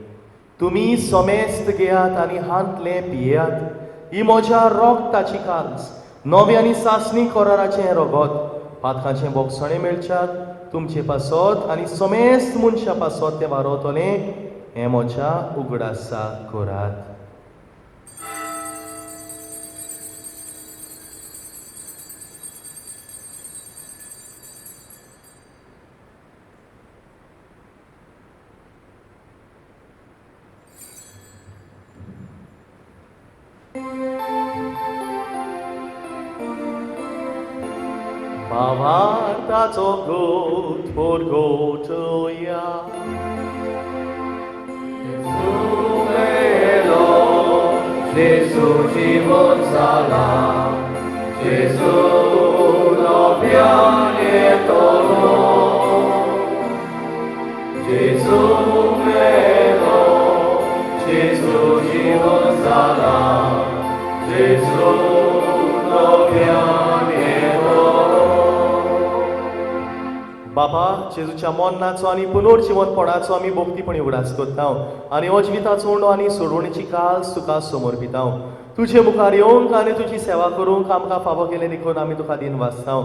तुमी समेस्त घेयात आनी हांतलें पियेयात, ही म्हज्या रोगताची काल्स, नवी आनी सासणी कराराचें रोगत, पातकांचें बोगसणें मेळच्याक तुमचे पासत आनी समेस्त मनशां पासत तें वारोवतलें, हें म्हज्या उगडासा करात. भावार्थाचो गोत परगोटया. Gesù जीवन जाला, Gesù नव्यान येतलो, Gesù मेलो, Gesù जीवन जाला, Gesù नव्यान येतलो. बाबा, जेजूच्या मरणाचो आनी पुनर्जिवनपणाचो आमी भक्तीपणी उगडास करता आनी हो जिविताचो उंडो आनी सोडवणेची काल तुका समर्पिता. तुजे मुखार येवंक आनी तुजी सेवा करूंक आमकां फावो केलें देखून आमी तुका दिन वाचता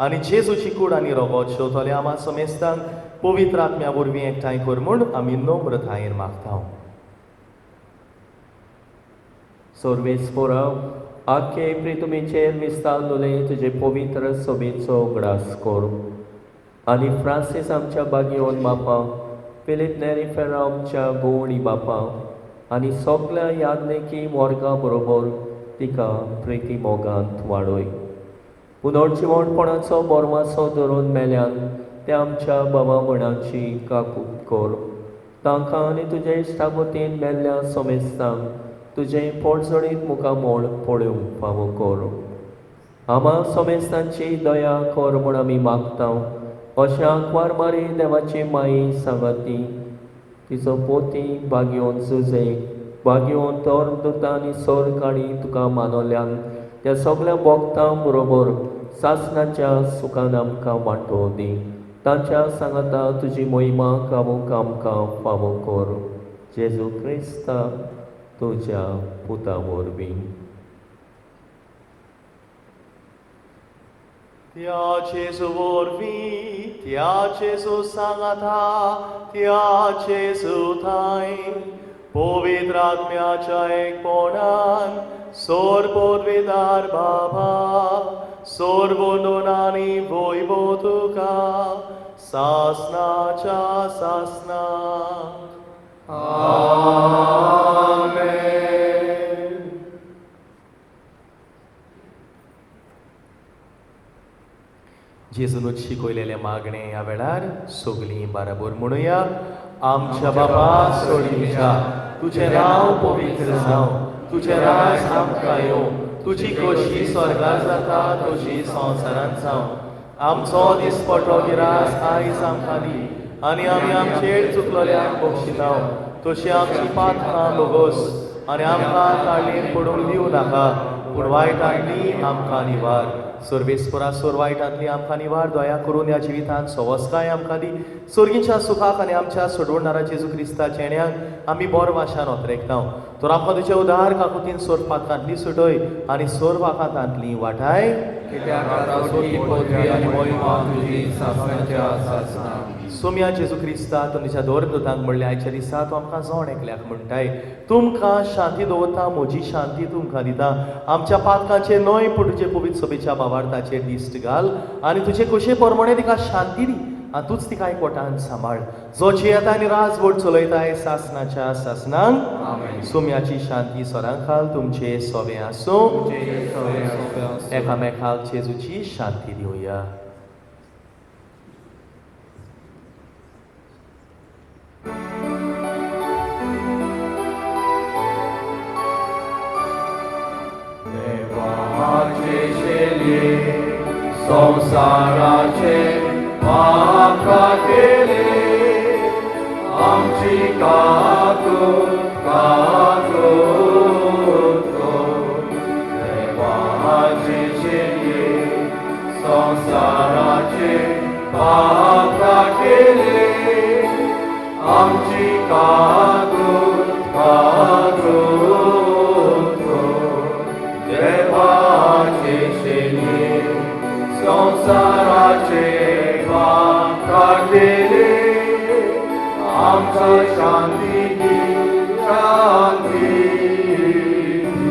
आनी जेजूची कूड आनी रोगोत शेवतले आमा समेस्तांक पवित्र आत्म्या वरवीं एकठांय कर म्हूण आमी नम्रतायेन मागता. सर्वेस्पोरा, आखे प्रितुमीचेर विस्तारलेले तुजे पवित्र सभेचो उगडास कर आनी फ्रांसीस आमच्या बागयोन बापा, फिलीप नेरी फेर्रा आमच्या गोवणी बापा आनी सगल्या यादनेकी वर्गा बरोबर तिका प्रिती मोगांत वाडय. पुनर्जिवणपणाचो बोरवासो धरून मेल्यान त्या आमच्या बाबा म्हणाची काकूत कर. तांकां आनी तुजे इश्टागतीन मेल्ल्या समेस्तांक तुजें पोटजणीत मुखामोळ पळोवंक फावो कर. आमा समेस्तांची दया कर म्हूण आमी मागता. अशें आंकवार मारी देवाची माई सांगाती तिचो पोती बागयोन सुजे बागयोन धर्मदूतां आनी सोर काणी तुका मानवल्यान त्या सगल्या भोगतां बरोबर सासणाच्या सुखान आमकां वांटो दी. तांच्या सांगाता तुजी मोहिमा गावूंक आमकां फावो कर. जेजू क्रिस्ता तुज्या पुता वरवीं. त्या जेजू वरवीं, त्या जेजू सांगाता, त्या जेजू थांय पवित्र आत्म्याच्या एकपणान सोर पदवीदार बाबा, सोर वंदून आनी वैभव तुका सासनाच्या सासनाक. आमेन. जेजूनच शिकयलेलें मागणें ह्या वेळार सगलीं बाराबोर म्हणुया. आमच्या बाबा सोडीच्या, तुजें नांव पवित्र जावं, तुजें राज आमकां येवं, तुजी खोशी स्वर्गार जाता तशी संवसारांत जावं. आमचो दिसपटो गिरास आयज आमकां दी आनी आमी आमचेर चुकलोल्यांक बक्षिताव तशी आमची पातकां भोगोस आनी आमकां ताळयेन पडूंक दिवं नाका, पूण वायटांतली आमकां निवार. सर्वेस्परा सोर वायटांतली आमकां निवार. दया करून ह्या जिवितांत सवस्काय आमकां दी. सोर्गीच्या सुखाक आनी आमच्या सोडवणारा जेजू क्रिस्ताच्या येण्याक आमी बरो वाशान ओतरेकता. तर आमकां तुजे उदार काकुतीन सोर पातकांतली सुटय आनी सोर वाकातांतली वाटाय. कित्याक आतां पदवी आनी मोहिमा तुजी सासणाच्या सासणाक. सोम्या जेजू क्रिस्ता तुमच्या धर्मदूतांक म्हणलें, आयच्या दिसा तूं आमकां जण एकल्याक म्हणटाय, तुमकां शांती दवरता, म्हजी शांती तुमकां दिता. आमच्या पातकांचेर न्हय पूण तुजे पवित्र सभेच्या भावार्थाचेर दिश्ट घाल आनी तुजे खोशे प्रमाणे तिका शांती दी आनी तूंच तिका एकवटान सांबाळ. जो जियेता आनी राजवट चलयताय सासनाच्या सासनाक. सोम्याची शांती सरांखाल तुमचे सोवे आसूं. एकामेकाक जेजूची शांती दिवया. संसाराचे पाप काडले, आमची काकूत काकूत कर. देवाचे शेलये संसाराचे पाप काडले, आमची काकूत काकूत कर. देवाचे शेलये संसाराचे पाप काडले, आमकां शांती दी, शांती दी.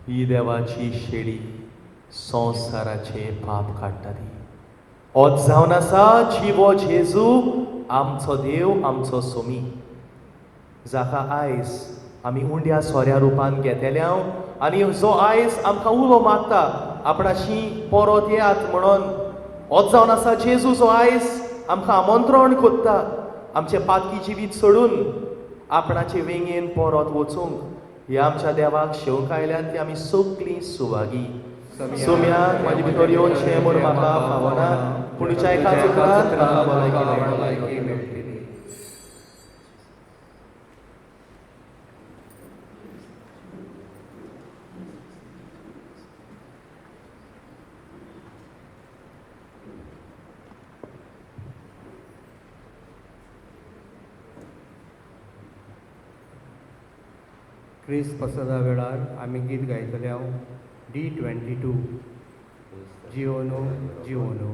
ही देवाची शेळी संवसाराचे पाप काडटा ती. होच जावन आसा जिवो जेजू, आमचो देव, आमचो सोमी, जाका आयज आमी उंड्या सोऱ्या रुपान घेतले हांव आनी जो आयज आमकां उलो मागता आपणाशी परत येयात म्हणून, होच जावन आसा जेजू जो आयज आमकां आमंत्रण कोत्ता आमचें पातकी जिवीत सोडून आपणाचे वेंगेन परत वचूंक. ह्या आमच्या देवाक शेवंक आयल्यान ती आमी सगळीं सुवागी. सोम्याक म्हाजे भितर येवचें म्हूण म्हाका फावना, पूण तुज्या एकाच उतरान म्हाका भलायकी मेळटली. क्रिस्त पसदा वेळार आमी गीत गायतले हांव D22 जिओनो जिओनो.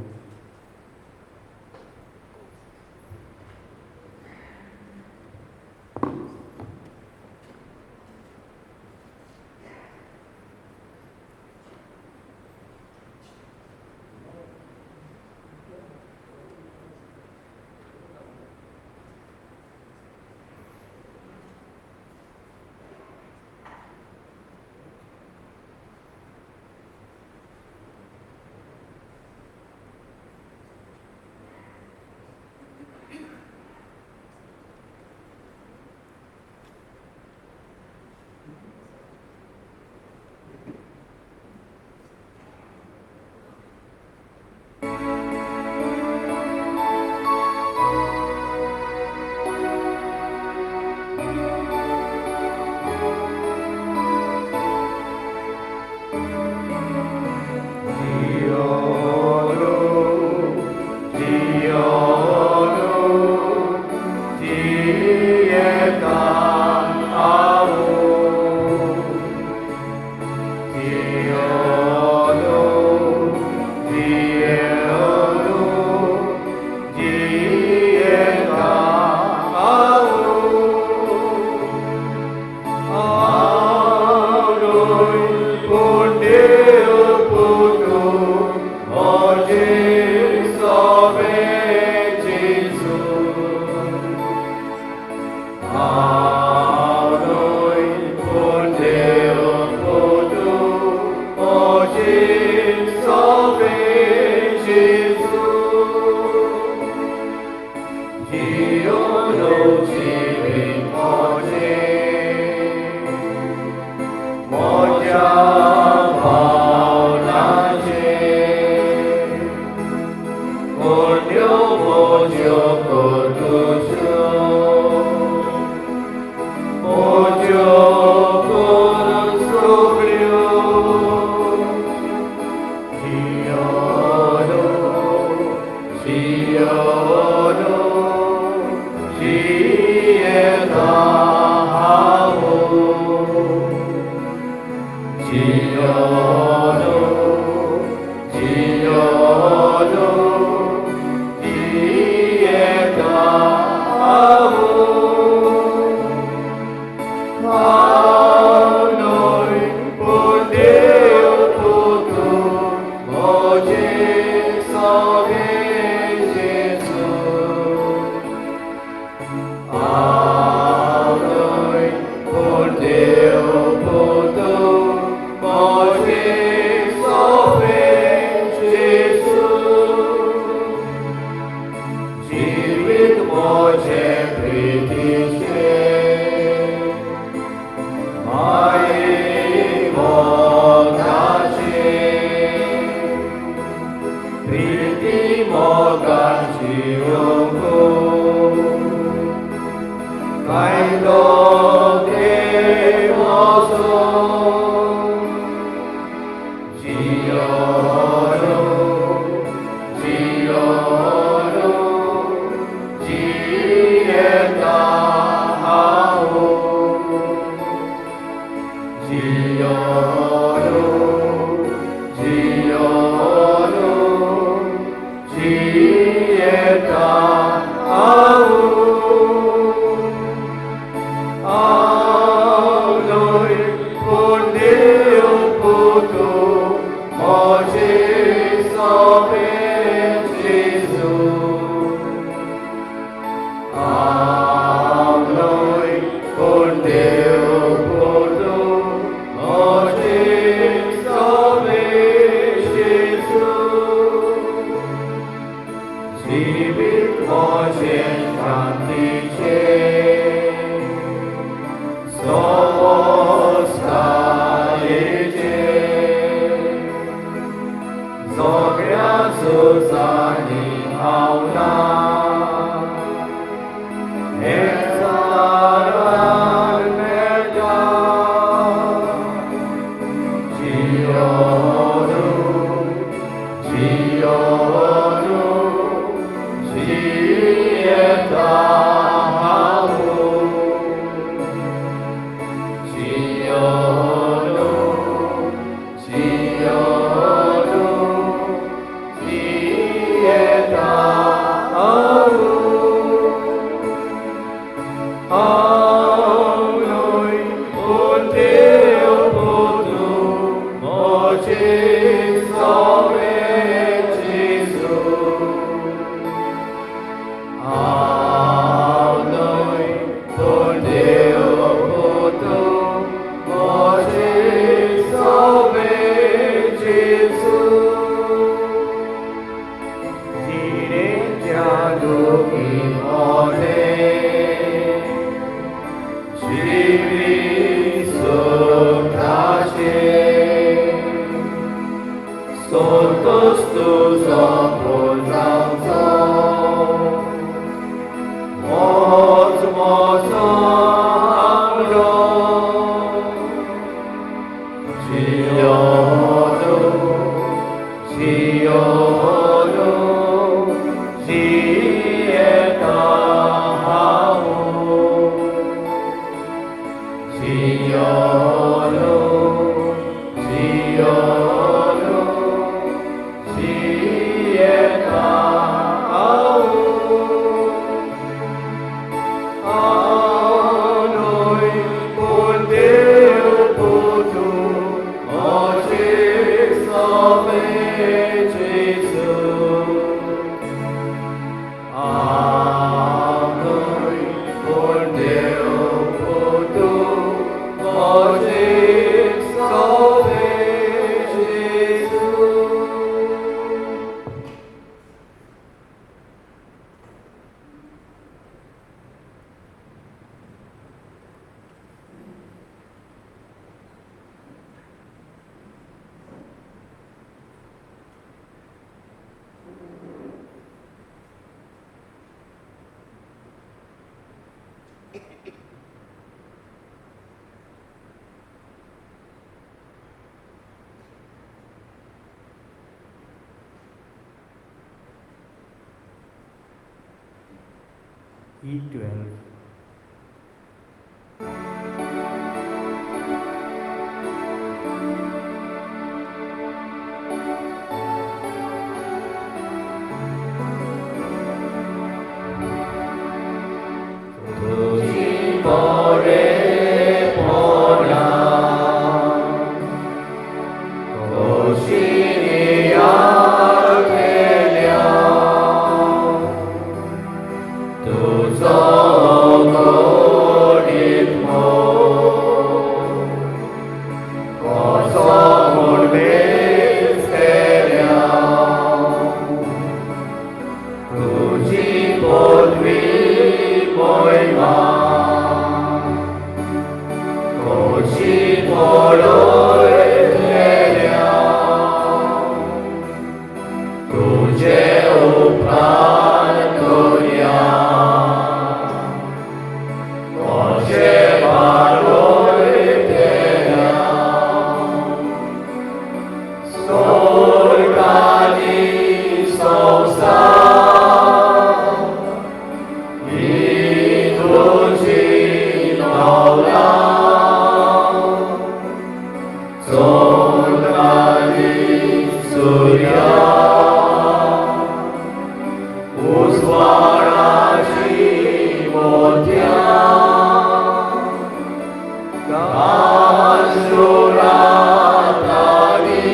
Amen. जिवीत म्हजें शांतीचें समस्तायेचें सगळ्या झुजांनी हांव ना एकचारान मेळटा जियोनु जियोनु जियेता हांव जियोनु जियोनु जियेता हांव हांव न्हय पूण देव पुतू म्हजें सगळें जेजू हांव न्हय पूण देव पुतू म्हजें सगळें जेजू जिणेच्या दुखी मोदें जिवीत सुखाचें संतोश तुजो जावचो होच म्हजो आंगडो जियोनु जियोनु जियेता हांव जियोनु जियोनु जियेता हांव हांव न्हय पूण देव पुतू म्हजें सगळें जेजू हांव न्हय पूण देव पुतू म्हजें सगळें जेजू. E12. तुजी बरेपणा कशी नियाळ केल्या तुजो गोडीत मोग कसो म्हूण मेजतल्या तुजी पदवी मोहिमा कशी पळयतल्या तुजे उपकार करया कशें वाडयतल्या स्वर्ग आनी संवसार ही तुजी नवलां चंद्र आनी सुर्या उजवाडाची मोतयां रातांनी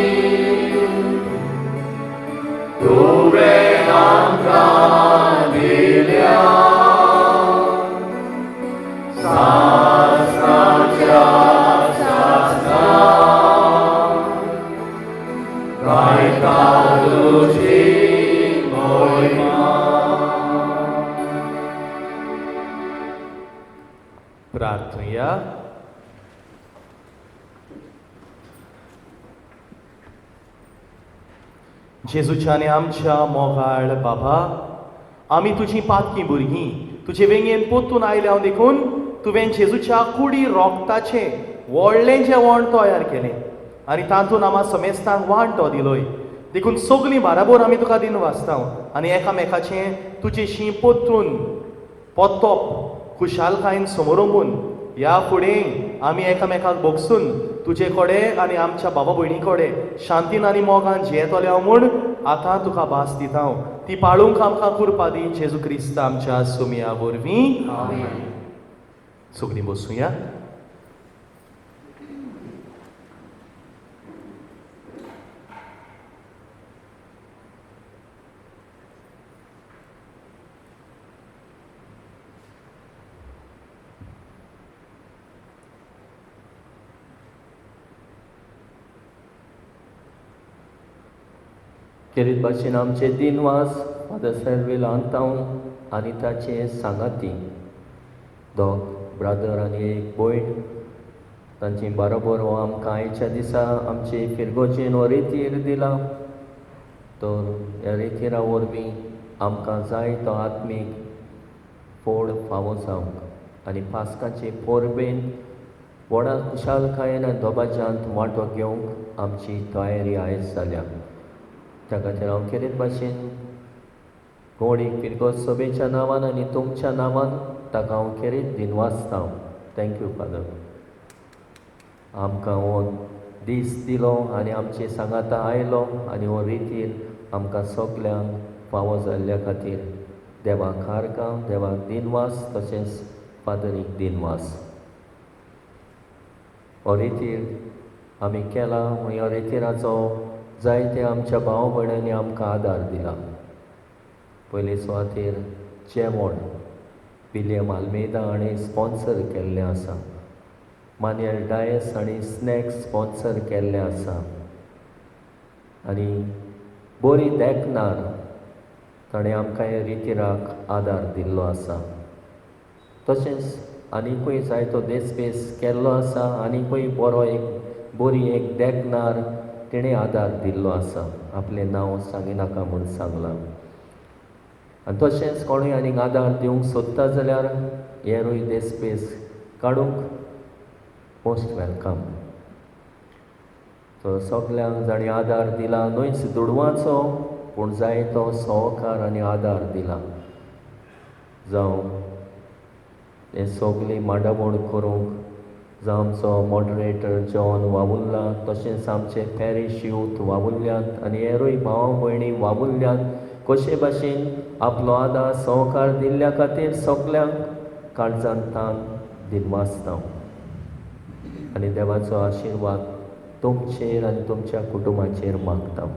तुवें आमकां दिल्या सासणाच्या सासणा गायता. प्रार्थुया. जेजूच्या आनी आमच्या मोगाळ बाबा, आमी तुजी पातकी भुरगीं तुजे वेंगेन पोतून आयल्या देखून तुवें जेजूच्या कुडी रोगताचें व्हडलें जेवण तयार केलें आनी तातूंत आमकां समेस्तांक वांटो दिलोय. देखून सगळीं बाराबोर आमी तुका दिन वाचता आनी एकामेकाचें तुजेशी पोतून पोतप खुशालकायेन समोरंबून ह्या फुडें आमी एकामेकाक भोगसून तुजे कडेन आनी आमच्या बाबा भयणी कडेन शांतीन आनी मोगान जियेतले हांव म्हूण आतां तुका भास दिता हांव. ती पाळूंक आमकां कुरपा दी जेजू क्रिस्त आमच्या सुमया वरवीं. सगळीं बसुया. खेरीत भाशेन आमचे दिनवास फादर सर्वेल आंतावन आनी ताचे सांगाती दोग ब्रादर आनी एक भयण तांचे बरोबर हो आमकां आयच्या दिसा आमचे फिरगोचेन हो रेतीर दिला. तर ह्या रेतिरा वरवीं आमकां जाय तो आत्मीक फोड फावो जावंक आनी पास्काचे पोरबेन व्हडा खुशालकायेन आनी दोबाज्यांत वांटो घेवंक आमची तयारी आयज जाल्या. त्या खातीर हांव खेरीत भाशेन गोडीक फिरगोज सभेच्या नांवान आनी तुमच्या नांवान ताका हांव खेरीत दिनवासता. Thank you father, आमकां हो दीस दिलो आनी आमचे सांगाता आयलो आनी हो रितीर आमकां सगल्यांक फावो जाल्ल्या खातीर देवाक हारकां, देवाक दिनवास, तशेंच फादरीक दिनवास. हो रितीर आमी केला ह्या रितीराचो जायते आमच्या भाव भयणांनी आमकां आदार दिला. पयले सुवातेर जेवण विलियम आल्मेदा हाणें स्पॉन्सर केल्लें आसा, मान्यल डायस हाणें स्नॅक्स स्पॉन्सर केल्लें आसा आनी बोरी देखणार ताणें आमकां ह्या रितीराक आदार दिल्लो आसा. तशेंच आनीकूय जायतो देसपेस केल्लो आसा, आनीकूय बरो एक बोरी एक देखणार तेणें आदार दिल्लो आसा. आपलें नांव सांगिनाका म्हूण सांगलां. आनी तशेंच कोणूय आनीक आदार दिवंक सोदता जाल्यार हेरूय देसपेस काडूंक मोस्ट welcome. तर सगल्यांक जाणें आदार दिला न्हयच दुडवाचो पूण जायतो सहकार आनी आदार दिला, जावं हें सगळी मांडावळ करूंक, जावं आमचो मॉडरेटर जॉन वावुरला, तशेंच आमचे पॅरीश यूथ वावुरल्यात आनी हेरूय भाव भयणी वावुरल्यात. कशे भाशेन आपलो आदार सहकार दिल्ल्या खातीर सगल्यांक काळजान तान दिनवासता आनी देवाचो आशिर्वाद तुमचेर आनी तुमच्या कुटुंबाचेर मागता.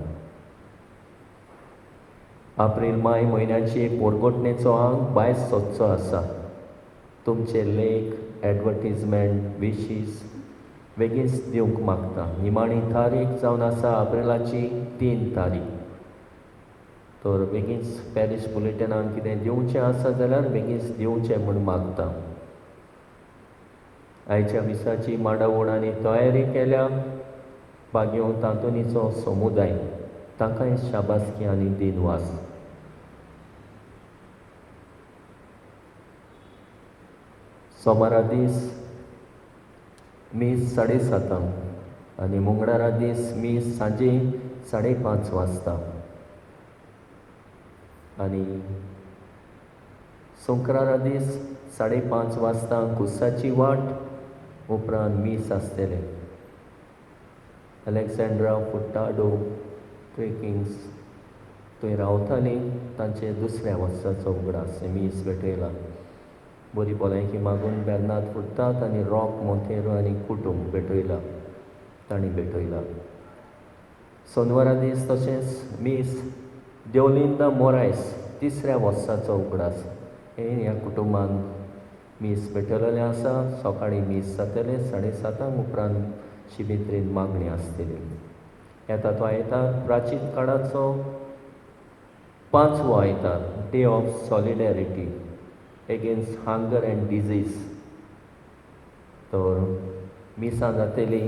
एप्रील मे म्हयन्याची पोरगोटणेचो आंक 22 सोदचो आसा. तुमचे लेख, एडवर्टीजमेंट, विशीस बेगीनच दिवंक मागता. निमाणी तारीख जावन आसा एप्रिलाची 3 तारीख. तर बेगीनच पॅरीश बुलेटिनाक कितें दिवचें आसा जाल्यार बेगीनच दिवचें म्हूण मागता. आयच्या मिसाची मांडावळ आनी तयारी केल्या बागेव तांतोनीचो समुदाय, तांकांय शाबासकी आनी दिनवास. सोमारा दीस मीस 7:30 आनी मंगळारा दीस मीस सांजे 5:30 वाजता आनी शुक्रारा दीस 5:30 वाजता कुसाची वाट उपरांत मीस आसतलें. अलेक्झांड्रा फुट्टाडो ट्रेकिंग्स थंय रावताली, तांचे दुसऱ्या वर्साचो उगडास मीस भेटयला. बरी भलायकी मागून बेर्नाद फुट्टात आनी रॉक मोंतेरो आनी कुटूंब भेटयला, तांणी भेटयला. सोनवारा दीस तशेंच मीस देवलिंदा मोरायस तिसऱ्या वर्साचो उगडास हे ह्या कुटुंबान मीस भेटयलेलें आसा. सकाळीं मीस जातलें 7:30 उपरांत शिबित्रेन मागणी आसतली. येता तो आयतार प्राचीन काळाचो 5वो आयतार, day of solidarity against hunger and disease. तर मिसां जातली.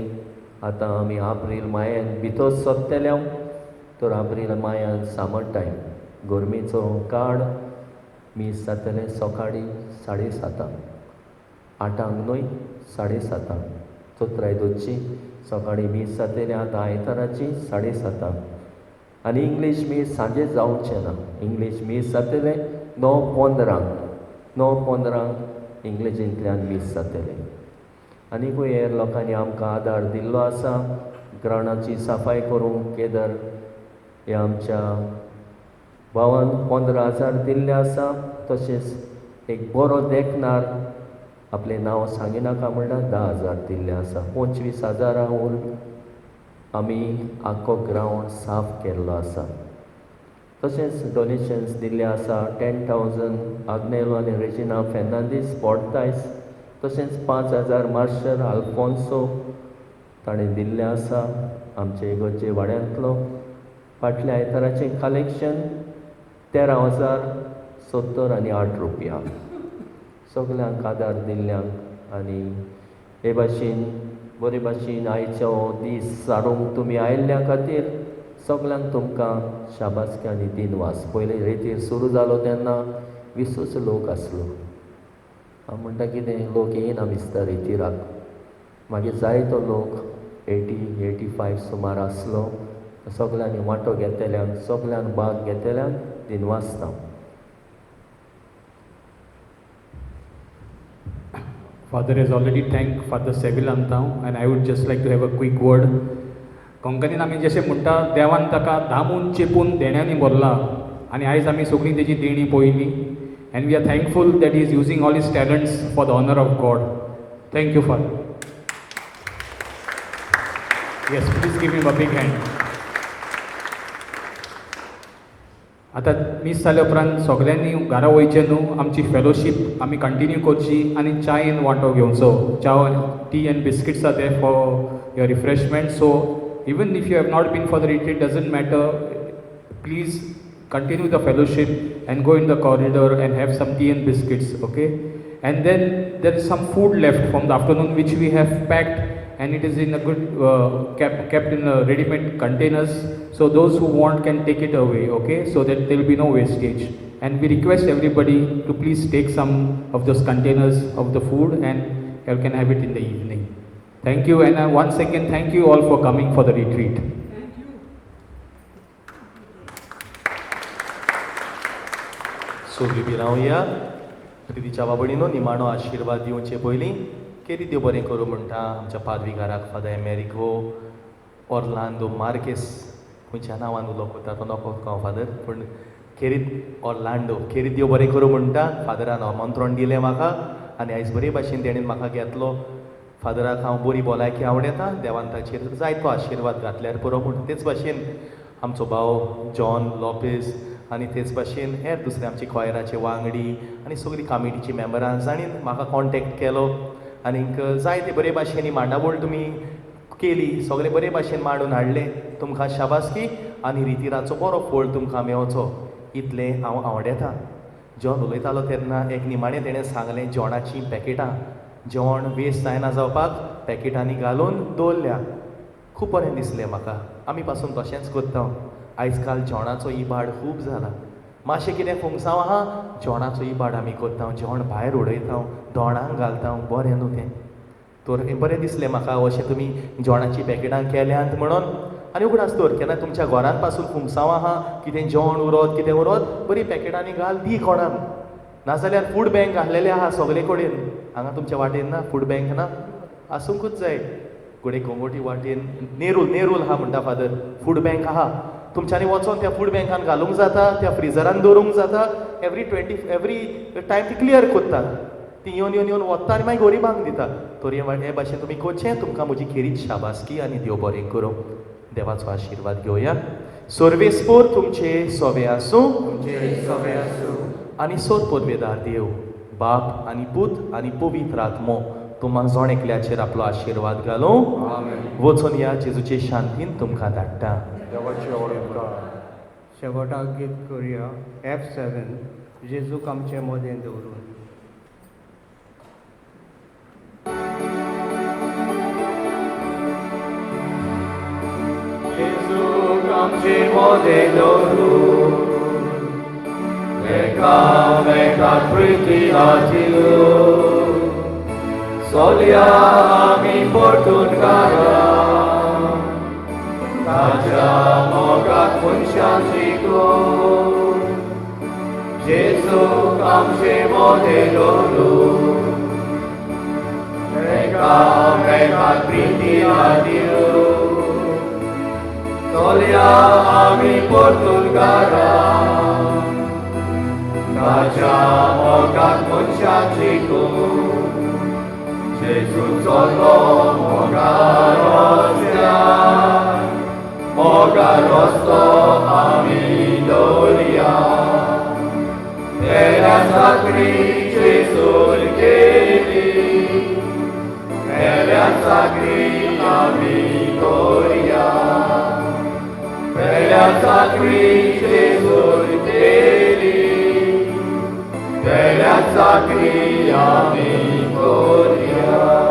आतां आमी आप्रील मायान भितर सोदतले, तर आप्रील मायान सामर टायम गरमेचो काळ मीस जातलें सकाळीं 7:30, 8 न्हय 7:30, चोत्राय दोनची सकाळीं मीस जातलें. आतां आयताराची 7:30. आनी इंग्लीश मीस सांजे जावचें ना. इंग्लीश मीस जातलें 9:15, 9:15 इंग्लिशींतल्यान मीस जातलें. आनीकूय हेर लोकांनी आमकां आदार दिल्लो आसा ग्रावंडाची सफाय करूंक. केदर हे आमच्या भावान 15,000 दिल्ले आसा. तशेंच एक बरो देखणार आपलें नांव सांगिनाका म्हणल्यार 10,000 दिल्ले आसा. 25,000 वयर आमी आख्खो ग्रावंड साफ केल्लो आसा. तशेंच डोनेशन्स दिल्ले आसा 10,000 आग्नेलो आनी रेजिना फेर्नांदीस पोर्तायस. तशेंच 5,000 मार्शल आल्फोन्सो ताणें दिल्लें आसा आमचे इगर्जे वाड्यांतलो. फाटल्या आयताराचें कलेक्शन 13,078 रुपया. सगल्यांक आदार दिल्ल्यांक आनी हे भाशेन बरे भाशेन आयचो दीस सारूंक तुमी आयिल्ल्या खातीर सगल्यांक तुमकां शाबासकी आनी दिनवास. पयले रेतीर सुरू जालो तेन्ना 20 लोक आसलो. हांव म्हणटा कितें लोक येयना दिसता रेतिराक. मागीर जायतो लोक 80-85 सुमार आसलो. सगल्यांनी वांटो घेतल्यांक, सगल्यांक भाग घेतल्यांक दिनवासता. Father has already thanked Father Sevil Antao, and I would just like to have a quick word. कोंकणीन आमी जशें म्हणटा देवान ताका दामून चेपून देण्यांनी भरला आनी आयज आमी सगळीं तेजी देणी पळयली. And we are thankful that he is using all his talents for the honour of God. Thank you father. Yes, please give him a big hand. आतां मीस जाल्या उपरांत सगल्यांनी घरा वयचें न्हू, आमची फेलोशीप आमी कंटिन्यू करची आनी चायेन वांटो घेवचो. च्या, T and biscuits are there for your refreshment. So even if you have not been for the retreat, doesn't matter, please continue the fellowship and go in the corridor and have some tea and biscuits, okay? And then there is some food left from the afternoon which we have packed, and it is in a good kept in a ready-made containers, so those who want can take it away, okay? So that there will be no wastage. And we request everybody to please take some of those containers of the food and you can have it in the evening. Thank you, and once again thank you all for coming for the retreat. Thank you. सोगली रावया प्रितीच्या बाबणीनो निमाणो आशिर्वाद दिवचे पयलीं केरी देव बरें करूं म्हणटा आमच्या पादविगाराक father एमेरिको ऑर्लांदो Marquez. खंयच्या नांवान उलोवप वता तो नको हांव फादर, पूण खेरीत ऑर्लांडो खेरीत देव बरें करूं म्हणटा. फादरान आमंत्रण दिलें म्हाका आनी आयज बरे भाशेन तेणेन म्हाका घेतलो. फादराक हांव बरी भलायकी आवडटा, देवान ताचेर जायतो आशिर्वाद घातल्यार पुरो म्हूण. तेच भाशेन आमचो भाव जॉन लोपेज आनी तेच भाशेन हेर दुसरे आमचे कॉयराचे वांगडी आनी सगळीं कमिटीची मेंबरां जांणी म्हाका कॉन्टेक्ट केलो आनीक जायते बरे भाशेन ही मांडावळ तुमी केली, सगळे बरे भाशेन मांडून हाडले. तुमकां शाबासकी आनी रितिराचो बरो फळ तुमकां मेवचो इतलें हांव आवडेता. जॉन उलयतालो तेन्ना एक निमाणें तेणें सांगलें, जेवणाचीं पॅकेटां, जेवण वेस्ट जायना जावपाक पॅकेटांनी घालून दवरल्या. खूब बरें दिसलें म्हाका. आमी पासून तशेंच करता. आयज काल जेवणाचो इबाड खूब जाला. मातशें कितें फुंगसांव आहा, जेवणाचो इबाड आमी करता, जेवण भायर उडयता, दोणांक घालता. बरें न्हू तें. तर बरें दिसलें म्हाका अशें तुमी जेवणाचीं पॅकेटां केल्यांत म्हणून. आनी उगडास दवर, केन्ना तुमच्या घरान पासून फुंगसांव आहा, कितें जेवण उरत कितें उरत, बरी पॅकेटांनी घाल दी कोणाक. नाजाल्यार फूड बँक आहलेले आहा सगळे कडेन. हांगा तुमच्या वाटेन ना फूड बँक ना, आसूंकूच जाय. घडये गोंगोटी वाटेन नेरूल, नेरूल आहा म्हणटा फादर, फूड बँक आहा. तुमच्यांनी वचोन त्या फूड बँकान घालूंक जाता, त्या फ्रिजरान दवरूंक जाता. एवरी टायम ती क्लियर करता. ती येवन येवन येवन वता आनी मागीर गरिबांक दिता. तर हे भाशेन तुमी करचें. तुमकां म्हजी खेरीत शाबासकी आनी देव बरें करूं. देवाचो आशिर्वाद घेवया. सर्वेस्पोर तुमचे सोवे आसूं आनी सोद पदवेदार देव बाप आनी पूत आनी पवित्र आत्मो तुमकां जण एकल्याचेर आपलो आशिर्वाद घालूं. वचून ह्या जेजूचे शांतीन तुमकां धाडटा. शेवटाक गीत करुया F7 जेजूक आमचे मदें दवरून. मोदें दवरून एकामेकाक प्रिती दिवन चलया आमी परतून घरा ताच्या मोगाक मनशां शिकून जेजूक आमचे मोदें दवरून एकामेकाक प्रिती दिवन चलया आमी परतून घरा ताच्या मोगाक मनशां शिकून जेजू चलो मोगा रस्त्यार मोगा रस्तो आमी दवरया पेल्या चाकरी जेजून केली पेल्या चाकरी आमी करुया पेल्या चाकरी जेजून केली पेल्या चाकरी आमी करुया.